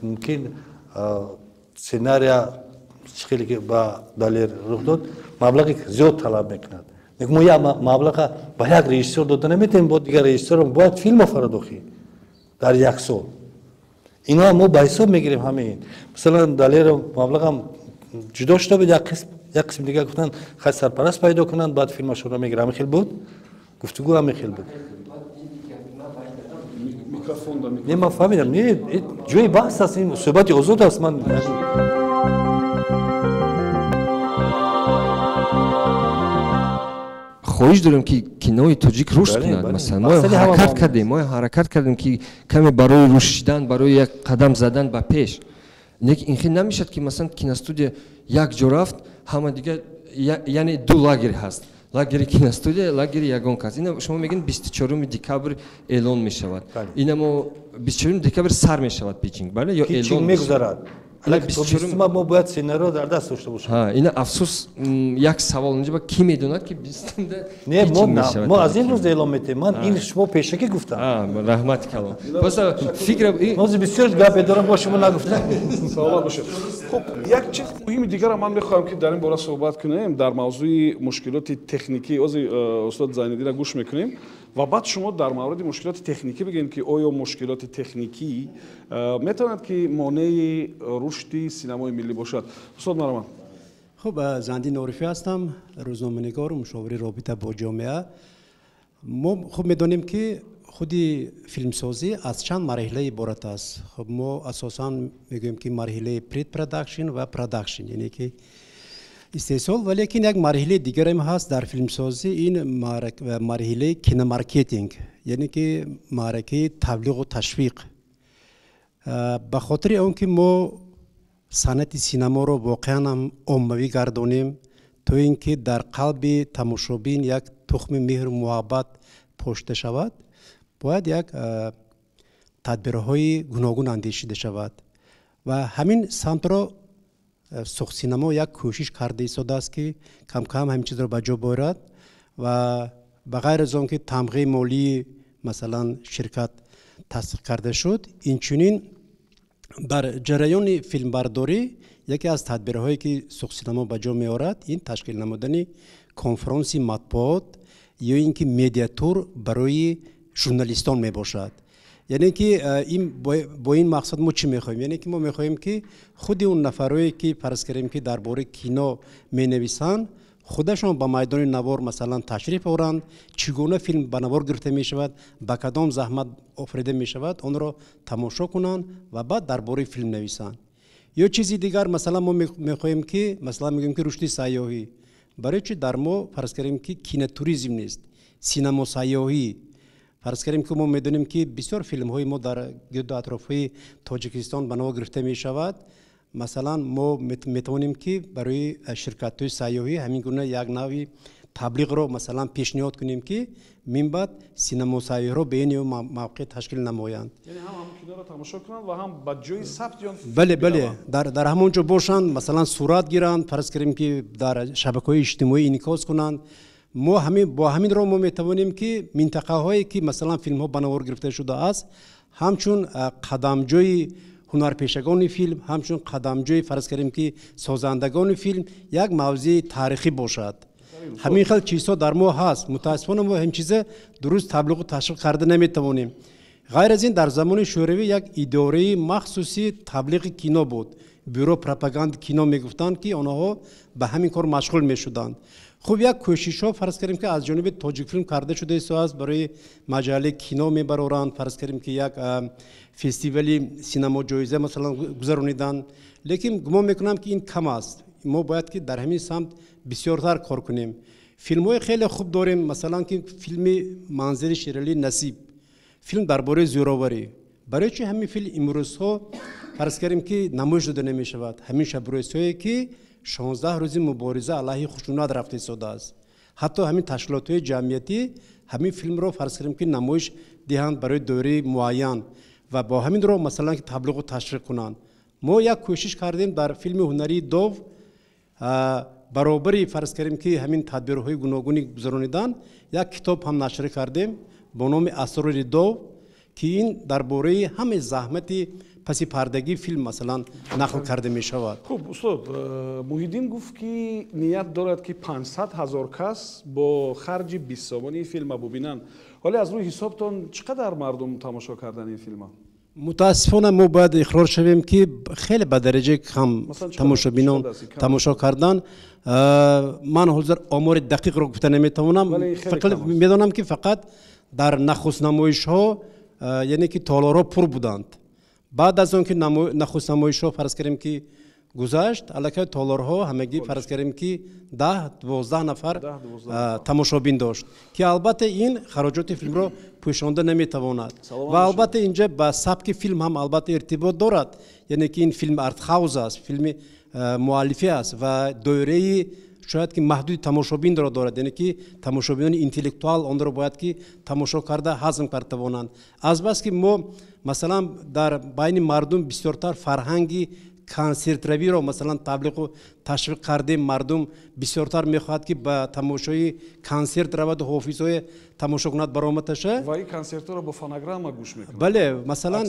мумкин сценария чӣ хеле ки ба Далер рух дод, маблағи зиёд талаб мекунад. Мо як маблаға ба як режиссёр дода наметавонем, бо дигар режиссёрам бояд филм офарад. Охи дар як сол ино мо ба ҳисоб мегирем ҳамаин. Масалан, Далеро маблағам ҷудо шуда буд як қисм, як қисм дигар гуфтанд, хай, сарпараст пайдо кунанд, баъд филмашонро мегирам. Ҳамин хел буд гуфтугӯ, ҳамин хел буд. Не, ман фаҳмидам, не, ҷои баҳс аст, ин суҳбати озод аст. Ман хоҳиш дорем, ки кинои тоҷик рушд кунад. Масалан, мо ҳаракат кардем, мо ҳаракат кардем, ки каме барои рушд шидан, барои як қадам задан ба пеш. Лекин ин хел намешавад, ки масалан киностудия як ҷо рафт, Ҳама дигар, яъне ду лагер ҳаст: лагери киностудия, лагери ягон кас. Ина шумо мегӯед, 24 декабр эълон мешавад. Ина мо 24 декабр сар мешавад питчинг, бале, ё эълон мегузарад? Мо бояд сценарио дар даст дошта бошем. Ина афсӯс, як савол инҷа: ки медонад, ки бистумда? Не, мо аз ин рӯз эълон метем. Ман ин шумо пешакӣ гуфтам. Раҳмати калон, просто фикр Ҳозир бисёр гапе дорам, бо шумо нагуфтам. Саломат бошед. Хуб, як чиз муҳими дигара ман мехоҳам, ки дар ин бора суҳбат кунем, дар мавзӯи мушкилоти техникӣ. Ҳозир устод Зайниддинро гӯш мекунем ва баъд шумо дар мавриди мушкилоти техникӣ бигӯем, ки оё мушкилоти техникӣ метавонад, ки монеи рушди синамои миллӣ бошад. Устод, марҳамат. Хуб, Зандин Орифӣ ҳастам, рӯзноманигору мушовири робита бо ҷомеа. Мо хуб медонем, ки худи филмсозӣ аз чанд марҳила иборат аст. Хуб, мо асосан мегӯем, ки марҳилаи препродакшн ва продакшн, яъне ки истеҳсол, валекин як марҳилаи дигарам ҳаст дар филмсозӣ, ин марҳилаи киномаркетинг, яъне ки маъракаи таблиғу ташвиқ. Ба хотири он ки мо санъати синаморо воқеан ҳам оммавӣ гардонем, то ин ки дар қалби тамошобин як тухми меҳру муҳаббат пошида шавад, бояд як тадбирҳои гуногун андешида шавад ва ҳамин самтро Суғдсинамо як кӯшиш карда истодааст, ки камкам ҳамин чизро ба ҷо борад. Ва ба ғайр аз он ки тамғаи молии, масалан, ширкат тасдиқ карда шуд, инчунин дар ҷараёни филмбардорӣ яке аз тадбирҳое, ки Суғдсинамо ба ҷо меорад, ин ташкил намудани конфронси матбуот ё ин ки медиатур барои журналистон мебошад. Яъне ки бо ин мақсад мо чӣ мехоҳем? Яъне ки мо мехоҳем, ки худи он нафарое, ки, фарз кардем, ки дар бораи кино менависанд, худашон ба майдони навор, масалан, ташриф оранд, чӣ гуна филм ба навор гирифта мешавад, ба кадом заҳмат офарида мешавад, онро тамошо кунанд ва баъд дар бораи филм нависанд. Ё чизи дигар, масалан, мо мехоҳем, ки, масалан, мегӯем, ки рушди сайёҳӣ. Барои чи дар мо, фарз кардем, ки кинотуризм нест, синамосайёҳӣ? Фарз кардем, ки мо медонем, ки бисёр филмҳои мо дар гирду атрофҳои Тоҷикистон ба навор гирифта мешавад. Масалан, мо метавонем, ки барои ширкатҳои сайёҳӣ ҳамин гуна як нави таблиғро, масалан, пешниҳод кунем, ки минбаъд синамосайёҳро ба ин мавқеъ ташкил намоянд. Тамошо кунанд ва ҳам ба ҷои сабти он. Бале, дар ҳамон ҷо бошанд, масалан, сурат гиранд, фарз кардем, ки дар шабакаҳои иҷтимоӣ инъикос кунанд. Мо ҳамин бо ҳамин роҳ мо метавонем, ки минтақаҳое, ки, масалан, филмҳо ба навор гирифта шудааст, ҳамчун қадамҷои ҳунарпешагони филм, ҳамчун қадамҷои, фарз кардем, ки созандагони филм, як мавзеи таърихӣ бошад. Ҳамин хел чизҳо дар мо ҳаст. Мутаассифона, мо ҳамин чиза дуруст таблиғу ташвиқ карда наметавонем. Ғайр аз ин, дар замони Шӯравӣ як идораи махсуси таблиғи кино буд, бюро пропаганди кино мегуфтанд, ки онҳо ба ҳамин кор машғул мешуданд. Хуб, як кӯшишҳо, фарз кардем, ки аз ҷониби Тоҷикфилм карда шуда истодааст, барои маҷаллаи кино мебароранд, фарз кардем, ки як фестивали синамоҷоиза, масалан, гузарониданд, лекин гумон мекунам, ки ин кам аст. Мо бояд, ки дар ҳамин самт бисёртар кор кунем. Филмҳои хеле хуб дорем, масалан, ки филми Манзили Шералӣ Насиб, филм дар бораи зӯроварӣ. Барои чи ҳамин филм имрӯзҳо, фарз кардем, ки намоиш дода намешавад, ҳамин шабрӯзҳое, ки 16 рӯзи мубориза алайҳи хушунат рафта истодааст, ҳатто ҳамин ташкилотҳои ҷамъиятӣ ҳамин филмро, фарз кардем, ки намоиш диҳанд барои доираи муайян ва бо ҳамин роҳ, масалан, ки таблиғу ташвиқ кунанд. Мо як кӯшиш кардем дар филми ҳунарии Дов, баробари, фарз кардем, ки ҳамин тадбирҳои гуногуни гузаронидан, як китоб ҳам нашр кардем бо номи Асрори Дов, ки ин дар бораи ҳамаи заҳмати паси пардагии филм, масалан, нақл карда мешавад. Хуб, устод Муҳиддин гуфт, ки ният дорад, ки 500 ҳазор кас бо харҷи 20 сомонии филма бубинанд. Ҳоле аз рӯи ҳисобтон чӣ қадар мардум тамошо кардан ин филма? Мутаассифона, мо бояд иқрор шавем, ки хеле ба дараҷаи кам тамошобинон тамошо кардан. Ман ҳозир омори дақиқро гуфта наметавонам, медонам, ки фақат дар нахустнамоишҳо, яъне ки толорҳо пур буданд. Баъд аз он ки нахустнамоишҳо, фарз кардем, ки гузашт, аллакай толорҳо ҳамагӣ, фарз кардем, ки 10-12 нафар тамошобин дошт, ки албатта ин хароҷоти филмро пӯшонда наметавонад. Ва албатта инҷа ба сабки филм ҳам албатта иртибот дорад, яъне ки ин филм артхаус аст, филми муаллифӣ аст ва доираи шояд ки маҳдуди тамошобинро дорад, яъне ки тамошобинони интеллектуал онро бояд ки тамошо карда ҳазм карда тавонанд. Азбаски мо масалан дар байни мардум бисёртар фарҳанги консертравиро масалан таблиғу ташвиқ кардем, мардум бисёртар мехоҳад ки ба тамошои консерт раваду ҳофизҳое тамошо кунад баромадаша. Ва ин консертҳоро бо фонограмма гӯш мекунад. Бале, масалан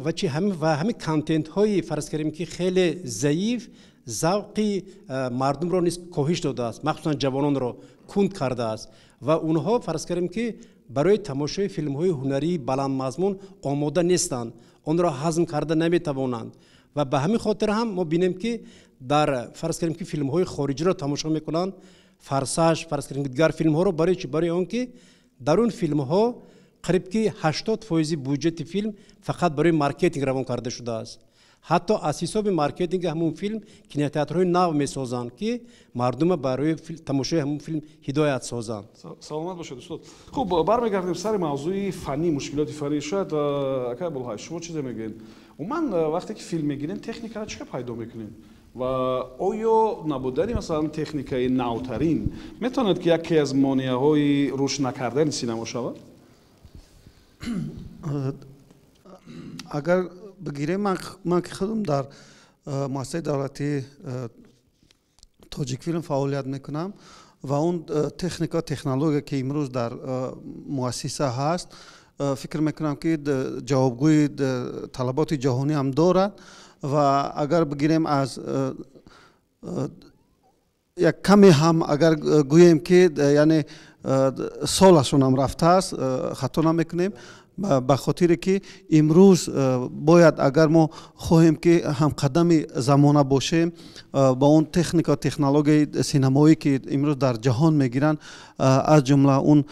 ва чи ва ҳамин контентҳои фарз кардем ки хеле заиф завқи мардумро низ коҳиш додааст, махсусан ҷавононро кунд кардааст ва онҳо фарз кардем ки барои тамошои филмҳои ҳунарии баландмазмун омода нестанд, онро ҳазм карда наметавонанд. Ва ба ҳамин хотир ҳам мо бинем ки дар фарз кардем ки филмҳои хориҷиро тамошо мекунанд, Форсаж, фарз кардем дигар филмҳоро, барои чи? Барои он ки дар он филмҳо қариб ки 80% буҷети филм фақат барои маркетинг равон карда шудааст. Ҳатто аз ҳисоби маркетинги ҳамун филм кинотеатрҳои нав месозанд, ки мардума барои тамошои ҳамун филм ҳидоят созанд. Саломат бошед, устод. Хуб, бармегардем сари мавзӯи фаннӣ, мушкилоти фаннӣ. Шояд акай Абулҳай, шумо чизе мегӯед? Умуман вақте ки филм мегирем, техникаро чӣ пайдо мекунем ва оё набудани масалан техникаи навтарин метавонад ки яке аз монеаҳои рушд накардани синамо шавад? Агар бигирем, ман ки худам дар муассисаи давлатии Тоҷикфилм фаъолият мекунам ва он техника, технология ки имрӯз дар муассиса ҳаст, фикр мекунам ки ҷавобгӯи талаботи ҷаҳонӣ ҳам дорад. Ва агар бигирем аз як каме ҳам агар гӯем ки яъне солашонам рафтааст, хато намекунем, ба хотире ки имрӯз бояд агар мо хоҳем ки ҳамқадами замона бошем, ба он техника, технологияи синамоӣ ки имрӯз дар ҷаҳон мегиранд, аз ҷумла он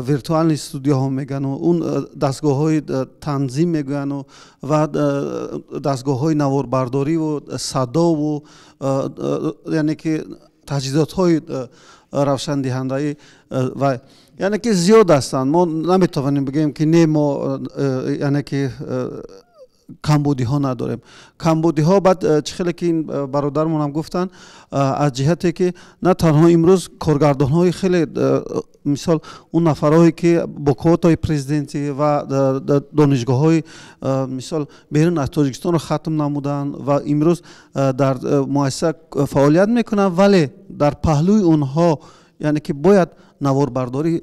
виртуални студияҳо мегӯяну он дастгоҳҳои танзим мегӯяну ва дастгоҳҳои наворбардориву садову яъне ки таҷҳизотҳои равшандиҳандаи ва яъне ки зиёд ҳастанд. Мо наметавонем бигӯем ки не, мо яъне ки камбудиҳо надорем. Камбудиҳо баъд чӣ хеле ки ин бародармонам гуфтанд, аз ҷиҳате ки на танҳо имрӯз коргардонҳои хеле, мисол он нафарҳое ки бо квотаи президентӣ ва донишгоҳҳои мисол берун аз Тоҷикистонро хатм намуданд ва имрӯз дар муассиса фаъолият мекунанд, вале дар паҳлӯи онҳо яъне ки бояд наворбардори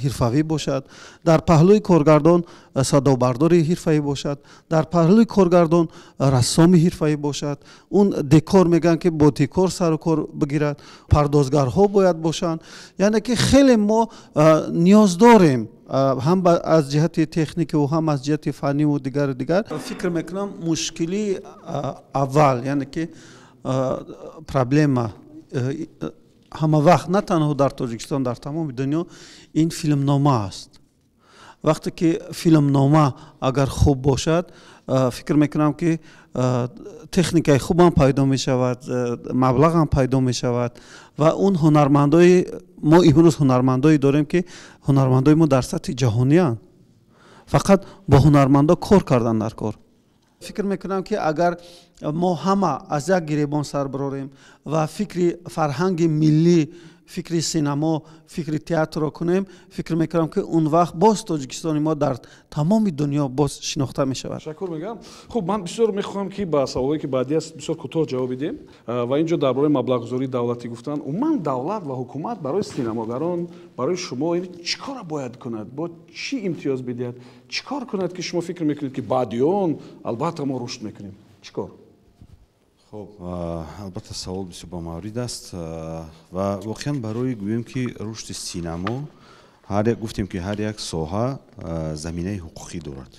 ҳирфавӣ бошад, дар паҳлӯи коргардон садобардори ҳирфавӣ бошад, дар паҳлӯи коргардон рассоми ҳирфавӣ бошад, он декор мегӯянд ки бо декор сару кор бигирад, пардозгарҳо бояд бошанд. Яъне ки хеле мо ниёз дорем ҳам аз ҷиҳати техникиву ҳам аз ҷиҳати фанниву дигару дигар. Фикр мекунам мушкилии аввал, яъне ки проблема ҳама вақт на танҳо дар Тоҷикистон, дар тамоми дунё ин филмнома аст. Вақте ки филмнома агар хуб бошад, фикр мекунам ки техникаи хубам пайдо мешавад, маблағам пайдо мешавад ва он ҳунармандои мо имрӯз ҳунармандое дорем ки ҳунармандои мо дар сатҳи ҷаҳонианд. Фақат бо ҳунармандо кор кардан дар кор. Фикр мекунам ки агар мо ҳама аз як гиребон сар барорем ва фикри фарҳанги миллӣ, фикри синамо, фикри театрро кунем, фикр мекунам ки он вақт боз Тоҷикистони мо дар тамоми дунё боз шинохта мешавад. Ташаккур мегӯям. Хуб, ман бисёр мехоҳам ки ба саволое ки баъдӣ аст бисёр кӯтоҳ ҷавоб бидиҳем ва ин ҷо дар бораи маблағгузории давлатӣ гуфтанд. Умуман давлат ва ҳукумат барои синамогарон, барои шумо чӣ кора бояд кунад, бо чӣ имтиёз бидиҳад, чӣ кор кунад ки шумо фикр мекунед ки баъди он албатта мо рушд мекунем? Чӣ кор? Хуб, албатта савол бисёр бамаврид аст ва воқеан барои гӯем ки рушди синамо ҳар як гуфтем ки ҳар як соҳа заминаи ҳуқуқӣ дорад.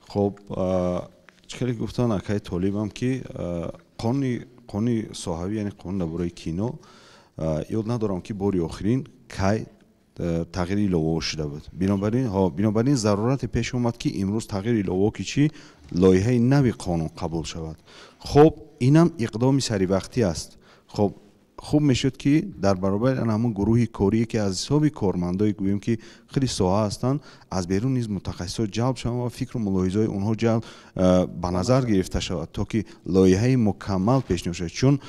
Хуб, чӣ хеле гуфтанд акаи Толибам ки қонуни соҳавӣ, яъне қонун дар бораи кино, ёд надорам ки бори охирин кай тағйири иловаҳо шуда буд. Бинобар ин зарурате пеш омад ки имрӯз тағйири иловаҳо ки чӣ лоиҳаи нави қонун қабул шавад. Хуб, инам иқдоми саривақтӣ аст. Хуб, Хуб мешуд, ки дар баробари ҳамон гурӯҳи корие, ки аз ҳисоби кормандое, гӯем ки худи соҳа ҳастанд, аз берун низ мутахассисо ҷалб шаванд ва фикру мулоҳизаҳои онҳо ҷалб ба назар гирифта шавад, то ки лоиҳаи мукаммал пешниҳод шавад. Чун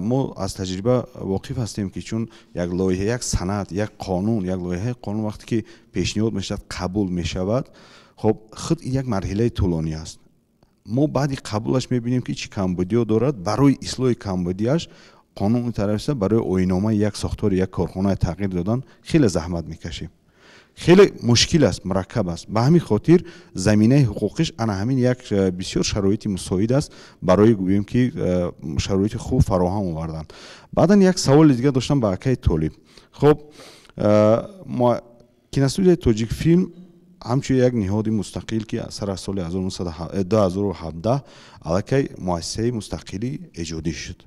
мо аз таҷриба воқиф ҳастем, ки чун як лоиҳа, як санад, як қонун, як лоиҳаи қонун вақте ки пешниҳод мешавад, қабул мешавад, хоб, худ ин як марҳилаи тӯлонӣ аст. Мо баъди қабулаш мебинем, ки чӣ камбудиҳо дорад. Барои ислоҳи камбудиаш қонун тарафиса, барои оинномаи як сохтори як корхона тағйир додан хеле заҳмат мекашем, хеле мушкил аст, мураккаб аст. Ба ҳамин хотир заминаи ҳуқуқиш ана ҳамин як бисёр шароити мусоид аст барои, гӯем ки, шароити хуб фароҳам овардан. Баъдан як саволи дигар доштам ба акаи Толиб. Хоб, киностудияи Тоҷикфилм ҳамчун як ниҳоди мустақил, ки сар аз соли 2017 аллакай муассисаи мустақили эҷодӣ шуд,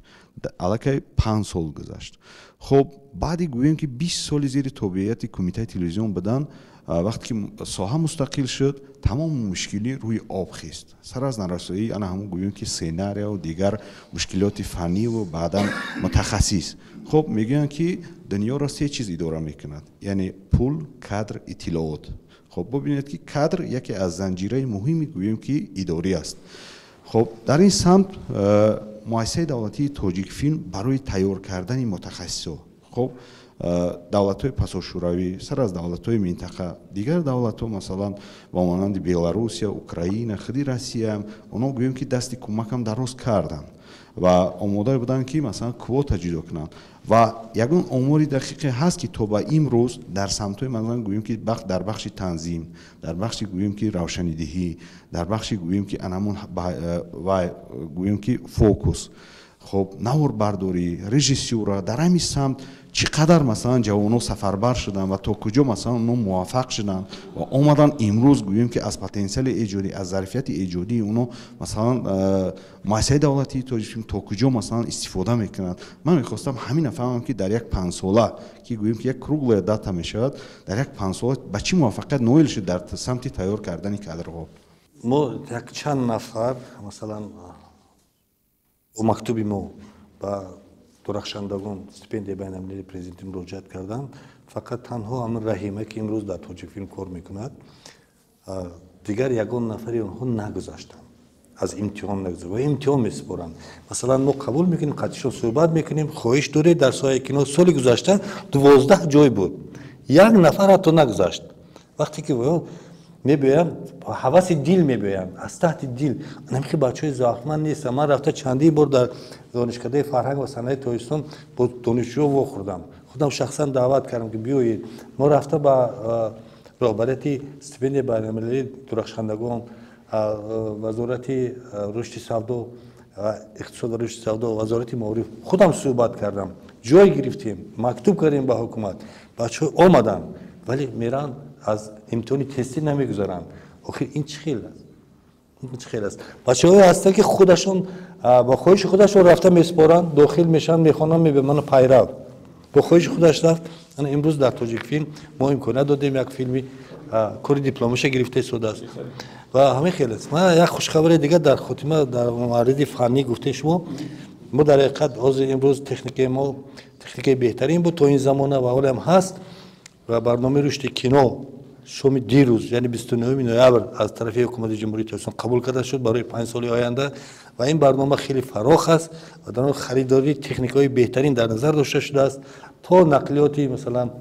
аллакай 5 сол гузашт. Хоб, баъди, гӯем ки, 20 соли зери тобеияти Кумитаи телевизион будан, вақте ки соҳа мустақил шуд, тамоми мушкилӣ рӯи об хист, сар аз нарасоии ана ҳамон, гӯем ки, сценарияву дигар мушкилоти фанниву баъдан мутахассис. Хоб, мегӯянд, ки дунёро се чиз идора мекунад, яъне пул, кадр, иттилоот. Хоб, бубинед, ки кадр яке аз занҷираи муҳими, гӯем ки, идорӣ аст. Хоб, дар ин самт муассисаи давлатии Тоҷикфилм барои тайёр кардани мутахассисо, хоб, давлатҳои пасошӯравӣ, сар аз давлатҳои минтақа, дигар давлатҳо, масалан, ба монанди Беларусия, Украина, худи Россия, онҳо, гӯем ки, дасти кӯмакам дароз карданд ва омода буданд, ки масалан квота ҷудо кунанд. Ва ягон омори дақиқе ҳаст, ки то ба имрӯз дар самтҳои, масалан, гӯем ки, дар бахши танзим, дар бахши, гӯем ки, равшанидиҳӣ, дар бахши, гӯем ки, анамон ва, гӯем ки, фокус, хоб, наворбардорӣ, режиссура, дар ҳамин самт чӣ қадар, масалан, ҷавонҳо сафарбар шуданд ва то куҷо, масалан, онҳо муваффақ шуданд ва омаданд, имрӯз, гӯем ки, аз потенсиали эҷодӣ, аз зарфияти эҷодии онҳо, масалан, муассисаи давлатии Тоҷикфилм то куҷо, масалан, истифода мекунад? Ман мехостам ҳамина фаҳмам, ки дар як 5сола, ки, гӯем ки, як круглая дата мешавад, дар як 5сола ба чӣ муваффақият ноил шуд дар самти тайёр кардани кадрҳо? Мо якчанд нафар, масалан, бо мактуби мо ба дурахшандагон стипендияи байналмилалии президенти муроҷиат карданд. Фақат танҳо ҳамин Раҳима, ки имрӯз дар Тоҷикфилм кор мекунад, дигар ягон нафари онҳо нагузаштанд, аз имтиҳон нагузашт ва имтиҳон месупоранд. Масалан, мо қабул мекунем, қатишон суҳбат мекунем, хоҳиш доред дар соҳаи кино. Соли гузашта 12 ҷой буд, як нафар ҳатто нагузашт. Вақте ки мебиёям, ҳаваси дил мебиёям, аз таҳти дил намихи бачаҳои завқманд нестам. Ман рафта чандин бор дар Донишкадаи фарҳанг ва санъати Тоҷикистон бо донишҷӯ вохӯрдам, худам шахсан даъват кардам, ки биёед. Мо рафта ба роҳбарияти стипендияи байналмилалии дурахшандагон, Вазорати рушди савдо, иқтисод ва рушди савдо, Вазорати маориф худам суҳбат кардам, ҷой гирифтем, мактуб кардем ба ҳукумат. Бачаҳо омаданд, вале меранд, аз имтиҳони тестӣ намегузаранд. Охир ин чӣ хел аст? Ин чӣ хел аст? Бачаҳое ҳастанд, ки худашон бо хоҳиши худашон рафта месупоранд, дохил мешаванд, мехонанд, мебиёнд. Мана, Пайрав бо хоҳиши худаш рафт. Ана имрӯз дар Тоҷикфилм мо имконият додем, як филми кори дипломиша гирифта истодааст ва ҳамин хел аст. Ман як хушхабари дигар дар хотима дар мавриди фаннӣ гуфтаи шумо. Мо дар ҳақиқат ҳозир имрӯз техникаи мо техникаи беҳтарин буд то ин замона ва ҳоле ҳам ҳаст. Ва барномаи рушди кино шоми дирӯз, яъне 29 ноябр, аз тарафи ҳукумати Ҷумҳурии Тоҷикистон қабул карда шуд барои 5 соли оянда. Ва ин барнома хеле фарох аст ва дар он харидории техникаҳои беҳтарин дар назар дошта шудааст, то нақлиёти, масалан,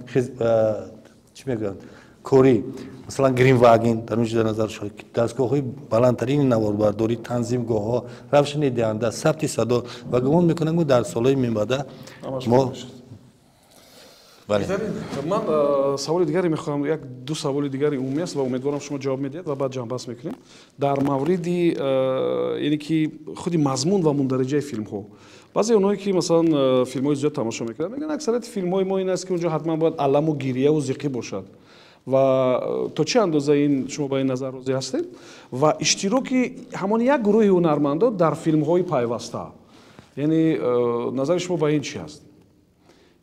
чӣ мегӯянд, корӣ, масалан, Гринваген дар он ҷо дар назар шуд, дастгоҳҳои баландтарини наворбардорӣ, танзимгоҳҳо, равшани диҳанда, сабти садо. Ва гумон мекунам, ки дар солҳои минбаъда мо Ман саволи дигаре мехоҳам, як ду саволи дигари умумӣ аст ва умедворам, шумо ҷавоб медиҳед ва баъд ҷамъбаст мекунем. Дар мавриди, яъне ки, худи мазмун ва мундариҷаи филмҳо, баъзе онҳое, ки, масалан, филмҳои зиёд тамошо мекунанд, мегӯянд, аксарияти филмҳои мо ин аст, ки онҷо ҳатман бояд аламу гирьяву зиқӣ бошад. Ва то чӣ андоза ин шумо ба ин назар розӣ ҳастед? Ва иштироки ҳамон як гурӯҳи ҳунармандон дар филмҳои пайваста, яъне назари шумо ба ин чӣ ҳаст?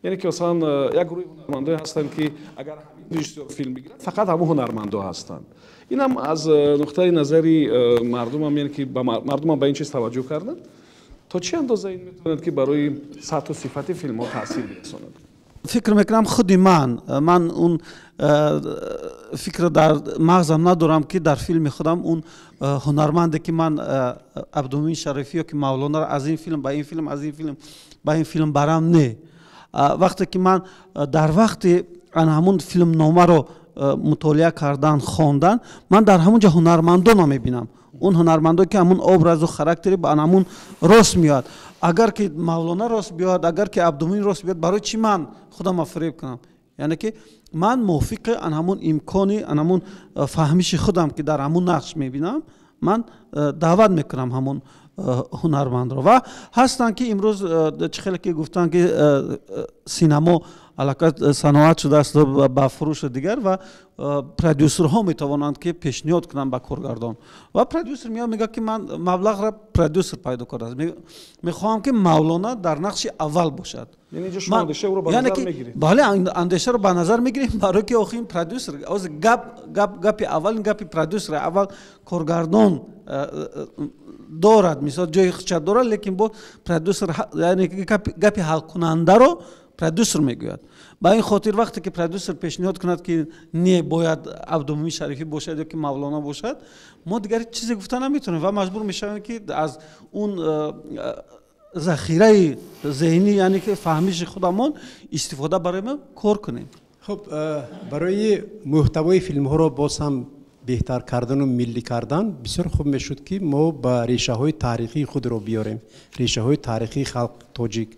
Яъне ки, масалан, як гурӯҳи ҳунармандое ҳастанд, ки агар ҳамин режиссёр филм бигирад, фақат ҳамон ҳунармандо ҳастанд. Инам аз нуқтаи назари мардумам, яъне ки мардумам ба ин чиз таваҷҷӯҳ карданд. То чӣ андоза ин метавонад, ки барои сатҳу сифати филмҳо таъсир бирасонад? Фикр мекунам, худи ман он фикр дар мағзам надорам, ки дар филми худам он ҳунарманде, ки ман Абдумин Шарифӣ ё ки Мавлонаро аз ин филм ба ин филм, аз ин филм ба ин филм барам. Не, вақте ки ман дар вақти ана ҳамун филмномаро мутолиа кардан, хондан, ман дар ҳамун ҷо ҳунармандонро мебинам, он ҳунармандое, ки ҳамун образу характери ба ҳамун рост меояд. Агар ки Мавлона рост биёяд, агар ки Абдумин рост биёяд, барои чӣ ман худамро фиреб кунам? Яъне ки ман мувофиқи ан ҳамун имкони, ан ҳамун фаҳмиши худам, ки дар ҳамун нақш мебинам, ман даъват мекунам ҳамун ҳунармандро. Ва ҳастанд, ки имрӯз чӣ хеле ки гуфтанд, ки синамо аллакай саноат шудааст ба фурӯшу дигар, ва продюсерҳо метавонанд, ки пешниҳод кунанд ба коргардон, ва продюсер меояд, мегӯяд, ки ман маблағро продюсер пайдо кардааст, мехоҳам, ки Мавлона дар нақши аввал бошад. Бале, андешаро ба назар мегирем, барое ки охи ин продюсер гап, гапи аввал, гапи продюсер аввал коргардон дорад, мисол, ҷои худша дорад, лекин бо продюсер, яъне гапи ҳалкунандаро продюсер мегӯяд. Ба ин хотир, вақте ки продюсер пешниҳод кунад, ки не, бояд Абдумумин Шарифӣ бошад ё ки Мавлона бошад, мо дигар чизе гуфта наметавонем ва маҷбур мешавем, ки аз он захираи зеҳнӣ, яъне ки фаҳмиши худамон истифода барои кор кунем. Хуб, барои муҳтавои филмҳоро боз ҳам беҳтар кардану миллӣ кардан бисёр хуб мешуд, ки мо ба решаҳои таърихии худро биёрем, решаҳои таърихии халқ тоҷик.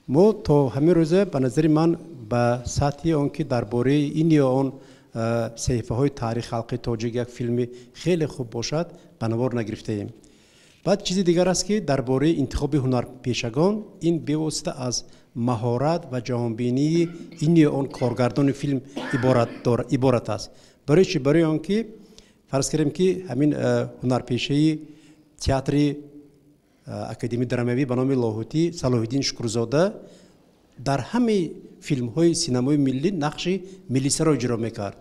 Мо то ҳамин рӯза, ба назари ман, ба сатҳи он ки дар бораи ин ё он саҳифаҳои таърихи халқи тоҷик як филми хеле хуб бошад, ба навор нагирифтаем. Баъд чизи дигар аст, ки дар бораи интихоби ҳунарпешагон, ин бевосита аз маҳорат ва ҷаҳонбинии ин ё он коргардони филм иборат аст. Барои чӣ? Барои он ки, фарз кардем, ки ҳамин ҳунарпешаи театри академияи драмавӣ ба номи Лоҳутӣ Салоҳиддин Шукрзода дар ҳамаи филмҳои синамои миллӣ нақши милисаро иҷро мекард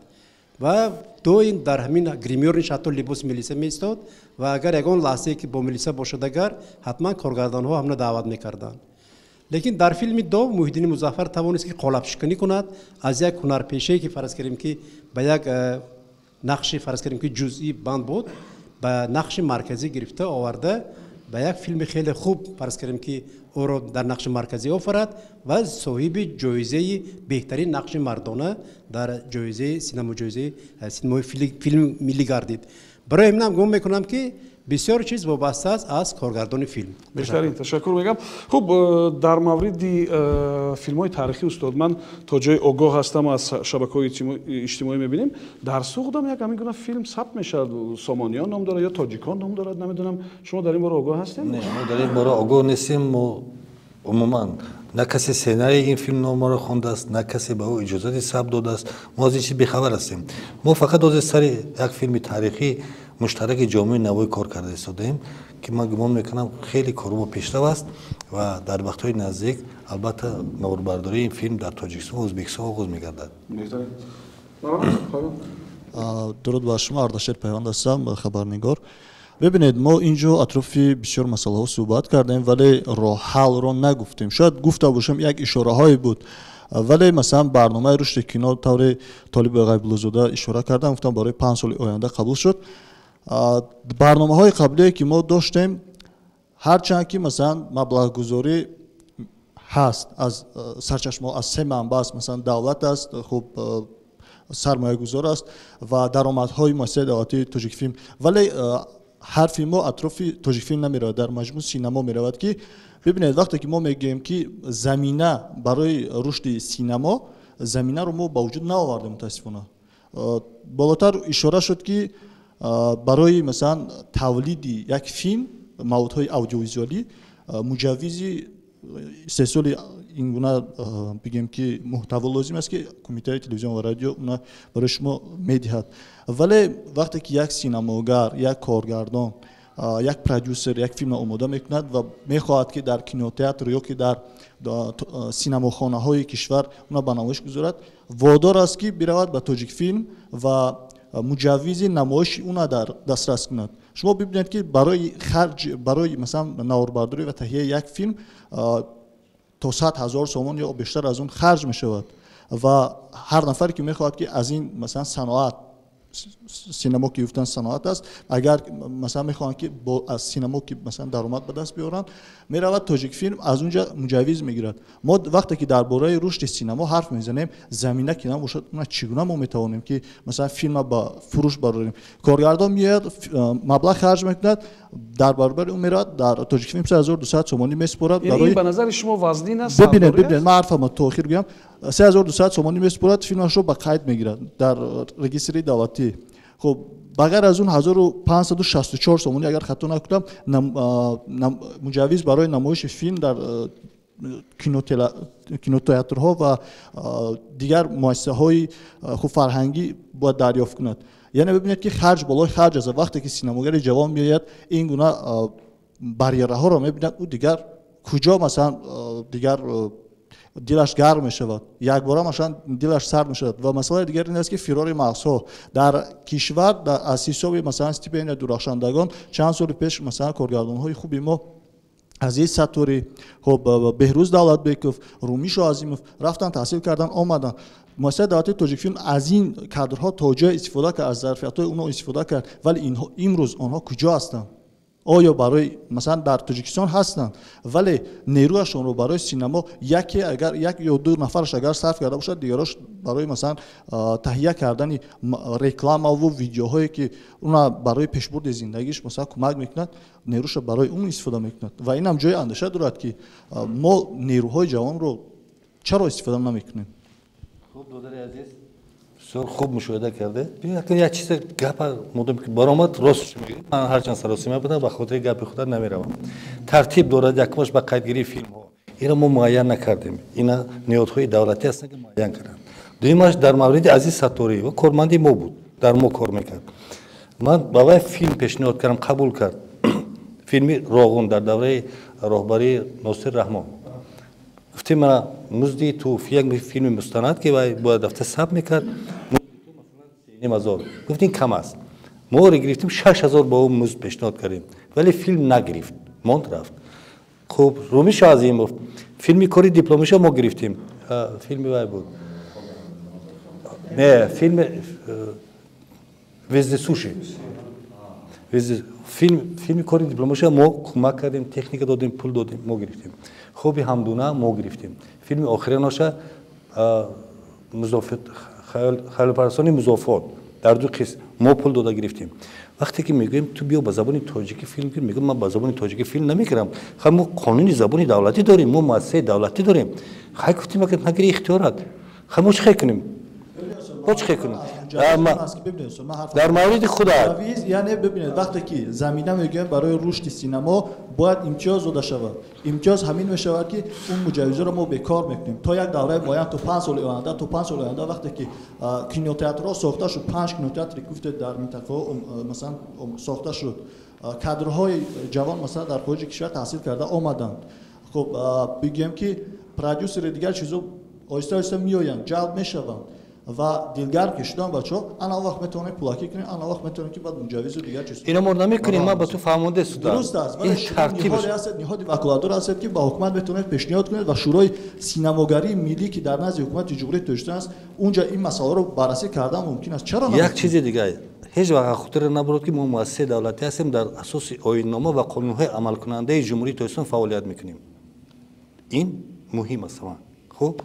ва доим дар ҳамин гримёрниш ҳатто либоси милиса меистод, ва агар ягон лаҳзае ки бо милиса бошад, агар ҳатман коргардонҳо ҳамна даъват мекарданд. Лекин дар филми Дов Муҳиддини Музаффар тавонист, ки қолабшиканӣ кунад аз як ҳунарпешае, ки, фарз кардем, ки ба як нақши, фарз кардем, ки ҷузъӣ банд буд, ба нақши марказӣ гирифта оварда, ба як филми хеле хуб, фарз кардем, ки ӯро дар нақши марказӣ офарад ва соҳиби ҷоизаи беҳтарин нақши мардона дар ҷоизаи синамо, ҷоизаи синамои филми миллӣ гардид. Барои ҳаминам гумон мекунам, ки бисёр чиз вобаста аст аз коргардони филм. Бештарин, ташаккур мегам. Хуб, дар мавриди филмҳои таърихӣ, устод, ман то ҷои огоҳ ҳастам, аз шабакаҳои иҷтимоӣ мебинем, дар Суғдам як ҳамин гуна филм сабт мешавад, Сомониён ном дорад ё Тоҷикон ном дорад, намедонам. Шумо дар ин бора огоҳ ҳастем? Не, мо дар ин бора огоҳ нестем. Мо умуман на касе сценарии ин филмномаро хондааст, на касе ба ӯ иҷозати сабт додааст. Мо аз ин чиз бехабар ҳастем. Мо фақат ҳозир сари як филми таърихӣ муштараки ҷомеаи Навоӣ кор карда истодаем, ки ман гумон мекунам, хеле кору мо пешрав аст ва дар вақтҳои наздик, албатта, наворбардории ин филм дар Тоҷикистон ва Ӯзбекистон оғоз мегардад. Дуруд ба шумо, Ардашер Пайванд ҳастам, хабарнигор. Бибинед, мо ин ҷо атрофи бисёр масъалаҳо суҳбат кардем, вале роҳҳалро нагуфтем. Шояд гуфта бошем, як ишораҳое буд, вале масалан барномаи рушди кино, тавре Толиби Ғайбуллозода ишора кардам, гуфтам, барои 5 соли оянда қабул шуд. Барномаҳои қаблие, ки мо доштем, ҳарчанд ки масалан маблағгузорӣ ҳаст аз сарчашмаҳо, аз се манбаъ аст, масалан давлат аст, хуб, сармоягузор аст ва даромадҳои муассисаи давлатии Тоҷикфилм, вале ҳарфи мо атрофи Тоҷикфилм намеравад, дар маҷмӯъ синамо меравад. Ки бибинед, вақте ки мо мегӯем, ки замина барои рушди синамо, заминаро мо ба вуҷуд наовардем, мутаассифона. Болотар ишора шуд, ки барои масалан тавлиди як филм, маводҳои аудиовизуалӣ, муҷаввизи истеҳсоли ин гуна, бигем, ки муҳтаво лозим аст, ки Кумитаи телевизион ва радио уна барои шумо медиҳад. Вале вақте ки як синамогар, як коргардон, як продюсер як филмро омода мекунад ва мехоҳад, ки дар кинотеатр ё ки дар синамохонаҳои кишвар уна ба намоиш гузорад, водор аст, ки биравад ба Тоҷикфилм ва муҷаввизи намоиши уна дар дастрас кунад. Шумо бибинед, ки барои харҷ, барои масалан наворбардорӣ ва таҳияи як филм то 100 000 сомон ё бештар аз он харҷ мешавад ва ҳар нафаре ки мехоҳад, ки аз ин масалан саноат, синамо ки гуфтан саноат аст, агар масалан мехоҳанд, ки аз синамо ки масалан даромад ба даст биёранд, меравад Тоҷикфилм, аз унҷа муҷаввиз мегирад. Мо вақте ки дар бораи рушди синамо ҳарф мезанем, замина ки набошад, уна чӣ гуна мо метавонем, ки масалан филма ба фурӯш барорем? Коргардон меояд, маблағ харҷ мекунад, дар баробари ӯ меравад дар Тоҷикфилм 3200 сомонӣ месупорад. Ба назари шумо вазнин аст? Бибинед, бибинед, ман ҳарфама то охир гӯям. 3200 сомонӣ месупорад, филмашро ба қайд мегирад дар регистри давлатӣ. Хуб, ба ғайр аз он 1564 сомонӣ, агар хато накунам, муҷаввиз барои намоиши филм дар кинотеатрҳо ва дигар муассисаҳои хуб фарҳангӣ бояд дарёфт кунад. Яъне бибинед, ки харҷ болои харҷ аст. Вақте ки синамогари ҷавон меояд, ин гуна барьераҳоро мебинад, ӯ дигар куҷо масалан дигар дилаш гарм мешавад? Якбора масалан дилаш сард мешавад. Ва масъалаи дигар ин аст, ки фирори мағзҳо дар кишвар аз ҳисоби масалан стипендия дурахшандагон. Чанд соли пеш масалан коргардонҳои хуби мо, Азиз Сатторӣ, хуб, Беҳрӯз Давлатбеков, Румишо Азимов рафтанд, таҳсил карданд, омаданд. Муассисаи давлатии Тоҷикфилм аз ин кадрҳо то ҷое истифода кард, аз зарфиятҳои онҳо истифода кард, вале инҳо имрӯз онҳо куҷо ҳастанд? Оё барои масалан дар Тоҷикистон ҳастанд, вале нерӯяшонро барои синамо яке агар як ё ду нафараш агар сарф карда бошад, дигарош барои масалан таҳия кардани рекламаву видеоҳое, ки уна барои пешбурди зиндагиш масалан кӯмак мекунад, нерӯша барои он истифода мекунад. Ва инам ҷои андеша дорад, ки мо нерӯҳои ҷавонро чаро истифода намекунем? Хуб, додари азиз, бисёр хуб мушоҳида карде. Як чизе гапа модом ки баромад, рост мегӯям, ман ҳарчанд саросима будам, ба хотири гапи худа намеравам. Тартиб дорад. Якумаш, ба қайдгирии филмҳо, инро мо муайян накардем, ина ниҳодҳои давлатӣ ҳастанд, ки муайян карданд. Дуюмаш, дар мавриди Азиз Сатторӣ, ва корманди мо буд, дар мо кор мекард. Ман ба вай филм пешниҳод кардам, қабул кард, филми Роғун, дар давраи роҳбарии Носир Раҳмон. Гуфтем, мана музди ту, як филми мустанад, ки вай бояд рафта сабт мекард, 3,5 ҳазор. Гуфтин, кам аст. Мо гирифтем, 6 ҳазор ба ӯ музд пешниҳод кардем, вале филм нагирифт, монд, рафт. Хуб, Румишо Азимов, филми кори дипломиша мо гирифтем, филми вай буд, не, филми Вездесуши, филми кори дипломиша мо кӯмак кардем, техника додем, пул додем, мо гирифтем. Хоби ҳамдуна мо гирифтем. Филми охириноша, Хаёлпарастони музофот, дар ду қисм мо пул дода гирифтем. Вақте ки мегӯем, ту биё ба забони тоҷикӣ филм кун, мегӯям, ман ба забони тоҷикӣ филм намекунам. Хай, мо қонуни забони давлатӣ дорем, мо муассисаи давлатӣ дорем. Хай, гуфтем, агар нагири, ихтиёрат. Хай, мо чӣ хай кунем, мо чӣ хай кунем дар мавриди худа? Яъне бибинед, вақте ки замина мегӯям, барои рушди синамо бояд имтиёз дода шавад. Имтиёз ҳамин мешавад, ки он муҷаввизоро мо бекор мекунем то як давраи муайян, то 5 соли оянда, то 5 соли оянда. Вақте ки кинотеатрҳо сохта шуд, панҷ кинотеатре гуфтед дар минтақаҳо масалан сохта шуд, кадрҳои ҷавон масалан дар хориҷи кишвар таҳсил карда омаданд. Хуб, бигӯем, ки продюсери, дигар чизо оҳиста оҳиста меоянд, ҷалб мешаванд ва дилгарм ки шудан бачаҳо, ана вақт метавонем пулакӣ кунем, ана вақт метавонем, ки баъд муҷаввизу дигар чиз. Ина мо намекунем, ман ба ту фаҳмонда суда. Дуруст аст, вале ниҳоде ҳастед, ниҳоди ваколатдор ҳастед, ки ба ҳукумат метавонед пешниҳод кунед ва Шӯрои синамогарии миллӣ, ки дар назди ҳукумати Ҷумҳурии Тоҷикистон аст, унҷа ин масъаларо баррасӣ кардан мумкин аст. Чаро? Як чизи дигар, ҳеҷ вақт хотира набурд, ки мо муассисаи давлатӣ ҳастем, дар асоси оиннома ва қонунҳои амалкунандаи Ҷумҳурии Тоҷикистон фаъолият мекунем. Ин муҳим аст. Хуб.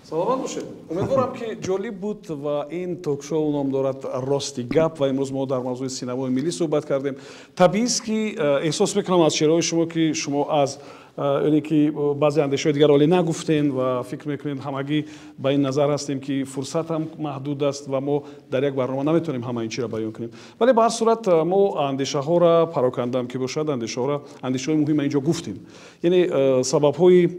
Саломат бошед. Умедворам, ки ҷолиб буд ва ин ток-шоу ном дорад «Рости гап» ва имрӯз мо дар мавзӯи синамои миллӣ суҳбат кардем. Табиист, ки эҳсос мекунам аз чеҳраҳои шумо, ки шумо аз яъне ки баъзе андешаҳои дигар оле нагуфтем ва фикр мекунед, ҳамагӣ ба ин назар ҳастем, ки фурсат ҳам маҳдуд аст ва мо дар як барнома наметавонем ҳама ин чиро баён кунем. Вале ба ҳар сурат мо андешаҳоро парокандаам ки бошад, андешаҳоро, андешаҳои муҳима инҷо гуфтем, яъне сабабҳои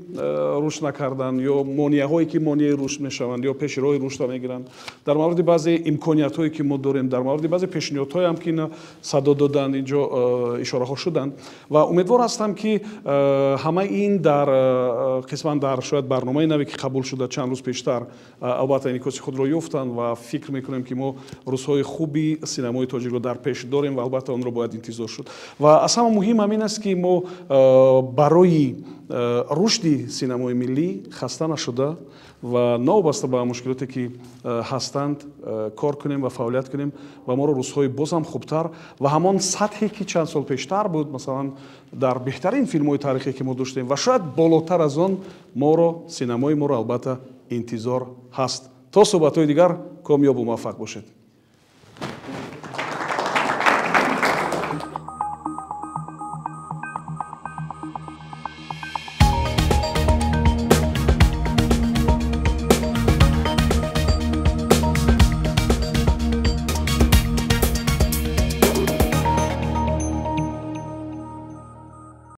рушд накардан ё монеаҳое, ки монеаи рушд мешаванд ё пеши роҳи рушдро мегиранд, дар мавриди баъзе имкониятҳое, ки мо дорем, дар мавриди баъзе пешниҳодҳоям, ки ина садо доданд, инҷо ишораҳо шуданд. Ва умедвор ҳастам, ки Ҳама ин дар қисман дар шояд барномаи наве, ки қабул шуда чанд рӯз пештар, албатта инъикоси худро ёфтанд ва фикр мекунем, ки мо рӯзҳои хуби синамои тоҷикро дар пеш дорем ва албатта онро бояд интизор шуд. Ва аз ҳама муҳим ҳамин аст, ки мо барои рушди синамои миллӣ хаста нашуда ва новобаста ба мушкилоте, ки ҳастанд, кор кунем ва фаъолият кунем ва моро рӯзҳои боз ҳам хубтар ва ҳамон сатҳе, ки чанд сол пештар буд, масалан, дар беҳтарин филмҳои таърихе, ки мо доштем, ва шояд болотар аз он моро, синамои моро албатта интизор ҳаст. То суҳбатҳои дигар комёбу муваффақ бошед.